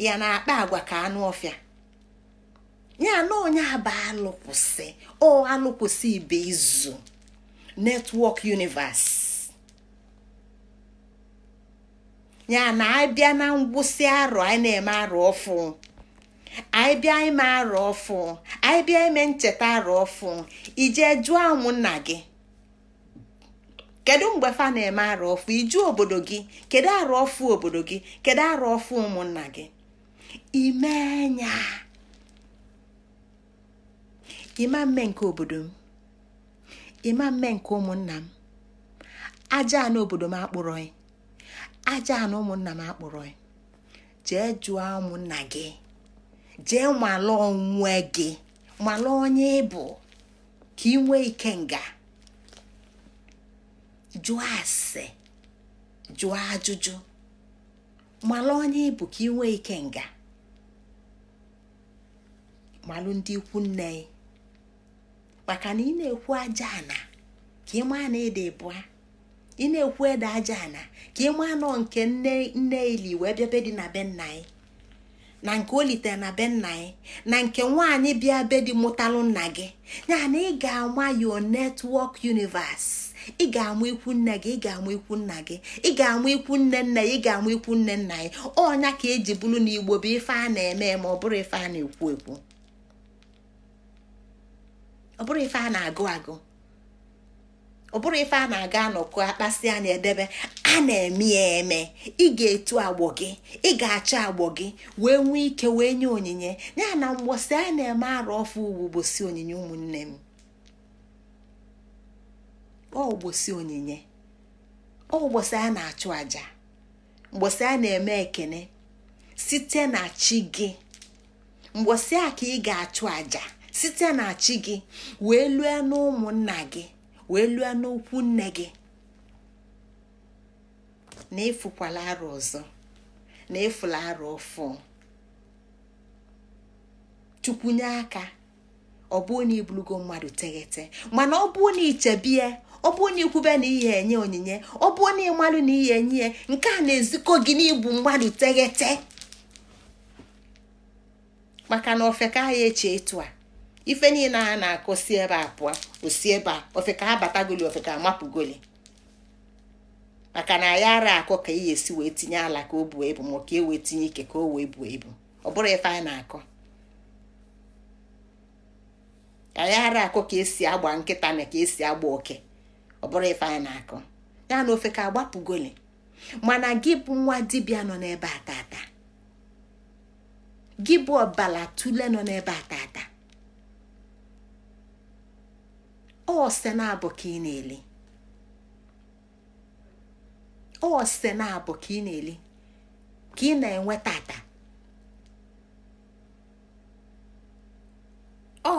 ya na-akpa agwa ka anụ ọfịa ya na onye aba alụkwụsị o alụkwụsị ibe izu network universe ya na abịa na ngwụsị arọ anyị na-eme arọ ọfụ, anyị bịa ime arọ ọfụ, anyị bịa ime ncheta arọ ọfụ, ije jụọ ụmụnna gị kedu mgbe fa na-eme arọ ọfụ. Iju obodo gị kedu arọ ọfụ obodo gị, kedu arọ ọfụ ụmụnna gị. Imenya ịma mme nke obodo m, ịma mme nke ụmụnna m. Aja na obodo m akpụrọ, aja na ụmụnna m akpụrọ. Jee jụọ ụmụnna gị, jee malụ onwe gị, malụ onye ị bụ, ka ị nwee ike nga jụọ ase, jụọ ajụjụ, malụ onye ị bụ, ka ị nwee ike nga malụ ndị ikwu nne. Maka na ị na-ekwu aja ana ka ị maa na ede bụa, ị na-ekwu ede aja ana ka ị maa nọ nke nne nne ili wee bịa be dị na be nna anyị, na nke o litere na be nna anyị, na nke nwaanyị bịa be dị mụtalụ nna gị. Ya na ị ga-ama your network universe. Ị ga-amụ ikwu nne gị, ị ga-amụ ikwu nna gị, ị ga-amụ ikwu nne nne ya, ị ga-amụ ikwu nne nna ya. Ọnya ka eji bụrụ na Igbo bụ ife a na-eme, ma ọ bụrụ ife a na-ekwu ekwu, ọ bụrụ ife a na-agụ agụ, ọ bụrụ ife a na-aga anọkọ akpasị anya edebe. A na-eme ya eme. Ị ga-etu agbọ gị, ị ga-achọ agbọ gị wee nwee ike wee nye onyinye ya. Na mgbọsị a na-eme arọ ọfụ ugwu gbosi onyinye, ụmụnne m, ọ gbosi onyinye, ọ ụbọchị a na-achụ àjà, mgbọsị a na-eme ekene site na chi gị. Mgbọsị a ka ị ga-achụ àjà site na chi gị wee lue n'ụmụnna gị, wee lue n'ukwu nne gị, na ịfụkwala arụ ọzọ, na ịfụla arụ ọfụ. Chukwunye aka, ọ bụrụ na ibulugo mmadụ teghete, mana ọ bụrụ na ichebie, ọ bụrụ na ikwube na ihe enye onyinye, ọ bụrụ na ịmalụ na ihe enye ya, nke a na-ezikọ gị n'ịbụ mmadụ teghete. Maka na ofe ka ya eche etu a, ife niile a na-akọ si ebe a pụọ, osi ebe a, ofe ka abatagoli, ofe ka amapụgoli. Maka na ya ara akọ ka ihe esi wee tinye ala ka o buo ebu, ma ka e wee tinye ike ka o wee buo ibu. Ọ bụrụ ife anyị na-akọ, anyị ara akọ ka esi agba nkịta na ka esi agba oke. Ọ bụrụ ife anyị na-akọ ya na ofe ka agbapụgoli. Mana gị bụ nwa dibịa nọ n'ebe a tata, gị bụ ọbala tule nọ n'ebe a tata, ose na-abụ ka ị na-eli, ose na-abụ ka ị na-eli, ka ị na-enwe tata. Ọ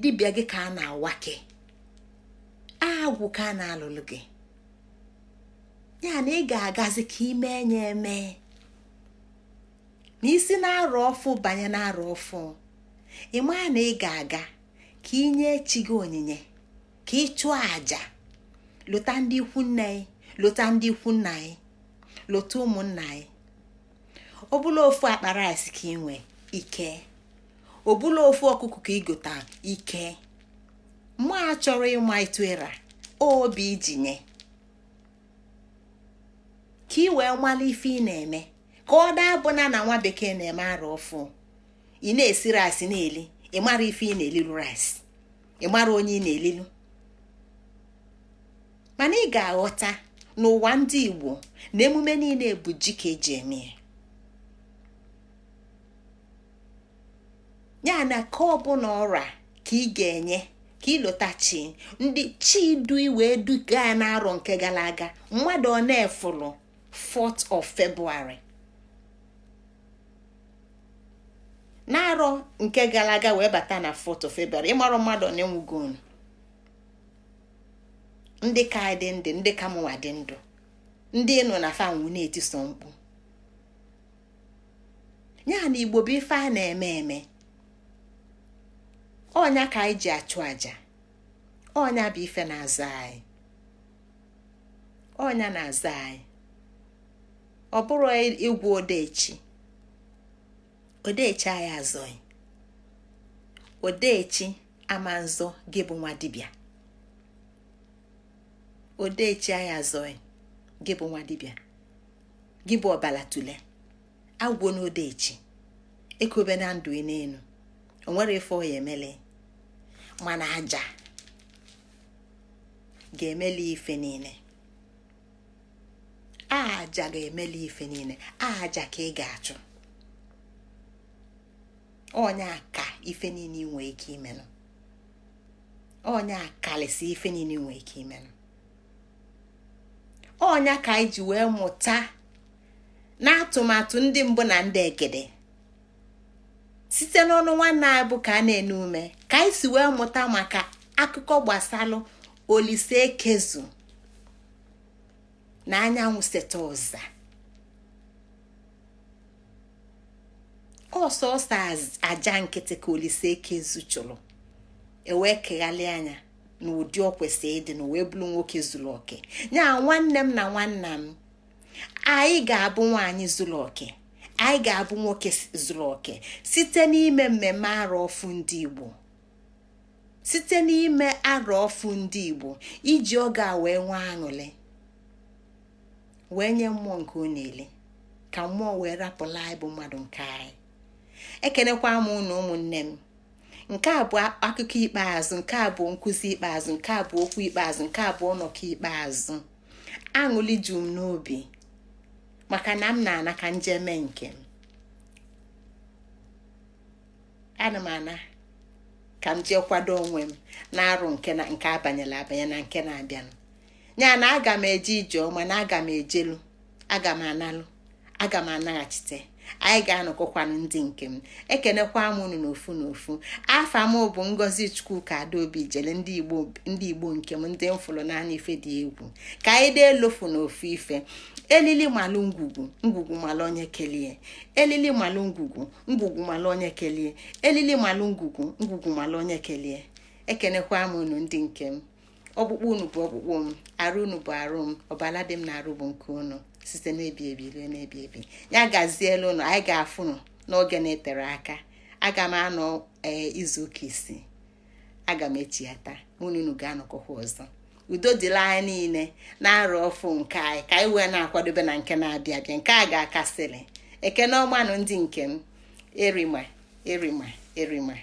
dibịa gị ka a na-awake, agwụ ka a na-alụlụ gị. Ya na ị ga-agazi ka ime nye eme na isi na-arụ ọfụ banye na-arụ ọfụ. Ị maa na ị ga-aga ka ị nye chi gị onyinye, ka ị chụọ àjà, lụta ndị ikwu nne anyị, lụta ndị ikwu nna anyị, lụta ụmụnna anyị. Ọbụla ofu akpa rice ka ị nwee ike, ọbụla ofu ọkụkọ ka ị gota ike. Mmụọ a chọrọ ịma etu ịra obi iji nye ka ị wee mara ife ị na-eme, ka ọ daa-abụna na nwa bekee na-eme arọ ọfụ, ị na-esi rice na-eli, ị mara ife ị na-elilu rice, ị mara onye ị na-elilu. Mana ị ga-aghọta n'ụwa ndị Igbo na emume niile bụ ji ka eji eme ya. Ya na ka ọbụla ọra ka ị ga-enye ka ịlụta chi ndị chi du wee duga ya n'arọ nke gara aga. Mmadụ ọ na-efulu 4th of February n'arọ nke gara aga wee bata na 4th of February, ịmarụ mmadụ ọ na-enwugo ndị ka dị ndụ, ndị ka mụnwa dị ndụ, ndị nọ na fa nwụ na-etiso mkpu. Ya na Igbo bụ ife a na-eme eme. Ọnya ka anyị ji achụ aja, ọnya bụ ife na-aza anyị, ọnya na-aza anyị. Ọ bụrụ igwu odechi, odechi anyị azọghị odechi ama nzọ gị bụ nwa dibịa. Odechi anyị azọghị gị bụ nwa dibịa, gị bụ ọbala tule agwụ na odechi ekobe na ndụ n'elu. O nwere ife ọ ya emele, mana aja ga-emeli ife niile. Aja ga-emeli ife niile. Aja ka ị ga-achụ, onye ka ife niile ị nwee ike imenụ, onye akalịsị ife niile ị nwee ike imenụ. Ọnya ka anyị ji wee mụta n'atụmatụ ndị mbụ na ndị egede site n'ọnụ nwanne anyị bụ ka a na-ene ume, ka anyị si wee mụta maka akụkọ gbasalụ Olise Ekezu na anyanwụ seta ụza. Ọsọsọ aja nkịtị ka Olise Ekezu chụrụ, ewee keghalị anya na ụdị ọ kwesịrị ịdị na wee bụrụ nwoke zuru oke. Ya nwanne m na nwanna m, anyị ga-abụ nwaanyị zuru oke, anyị ga-abụ nwoke zuru oke site n'ime mmemme arọ ọfụ ndị Igbo, site n'ime arọ ọfụ ndị Igbo, iji oge a wee nwee aṅụrị, wee nye mmụọ nke ọ na-ele, ka mmụọ wee rapụla anyị bụ mmadụ nke anyị. Ekenekwa m unu ụmụnne m. Nke a bụ akụkọ ikpeazụ, nke a bụ nkụzi ikpeazụ, nke a bụ okwu ikpeazụ, nke a bụ ọnọkọ ikpeazụ. Aṅụli ju m n'obi maka na m na-ana ka nje mee nke m. Ana m ana ka m jee kwado onwe m na-arụ nke na nke abanyela abanye na nke na-abịanụ. Ya na aga m eje ije ọma, na aga m ejelu, aga m analụ, aga m anaghachite. Anyị ga-anọkọkwanụ ndị nke m. Ekenekwa m unu n'ofu n'ofu. Afa m bụ Ngozi Chukwuka Adaobi Ijele. Ndị Igbo, ndị Igbo nke m, ndị m fụrụ n'anya, ife dị egwu ka anyị dee elofu n'ofu ife. Elili malụ ngwugwu, ngwugwu malụ onye kelie. Elili malụ ngwugwu, ngwugwu malụ onye kelie. Elili malụ ngwugwu, ngwugwu malụ onye kelie. Ekenekwa m unu ndị nke m. Ọkpụkpụ unu bụ ọkpụkpụ m, arụ unu bụ arụ m, ọbala dị m na arụ bụ nke unu, site n'ebi ebi ruo n'ebi ebi. Ya gazielu unu. Anyị ga-afụnụ n'oge na-etere aka. Aga m anọ ee izu ụka isii, aga m echighata, mụ na unu ga-anọkọkwa ọzọ. Udo dịla anyị niile na-arụ ọfụ nke anyị, ka anyị wee na-akwadobe na nke na-abịa abịa, nke a ga-akasịrị. Ekene ọmanụ ndị nke m. Erima, erima, erima.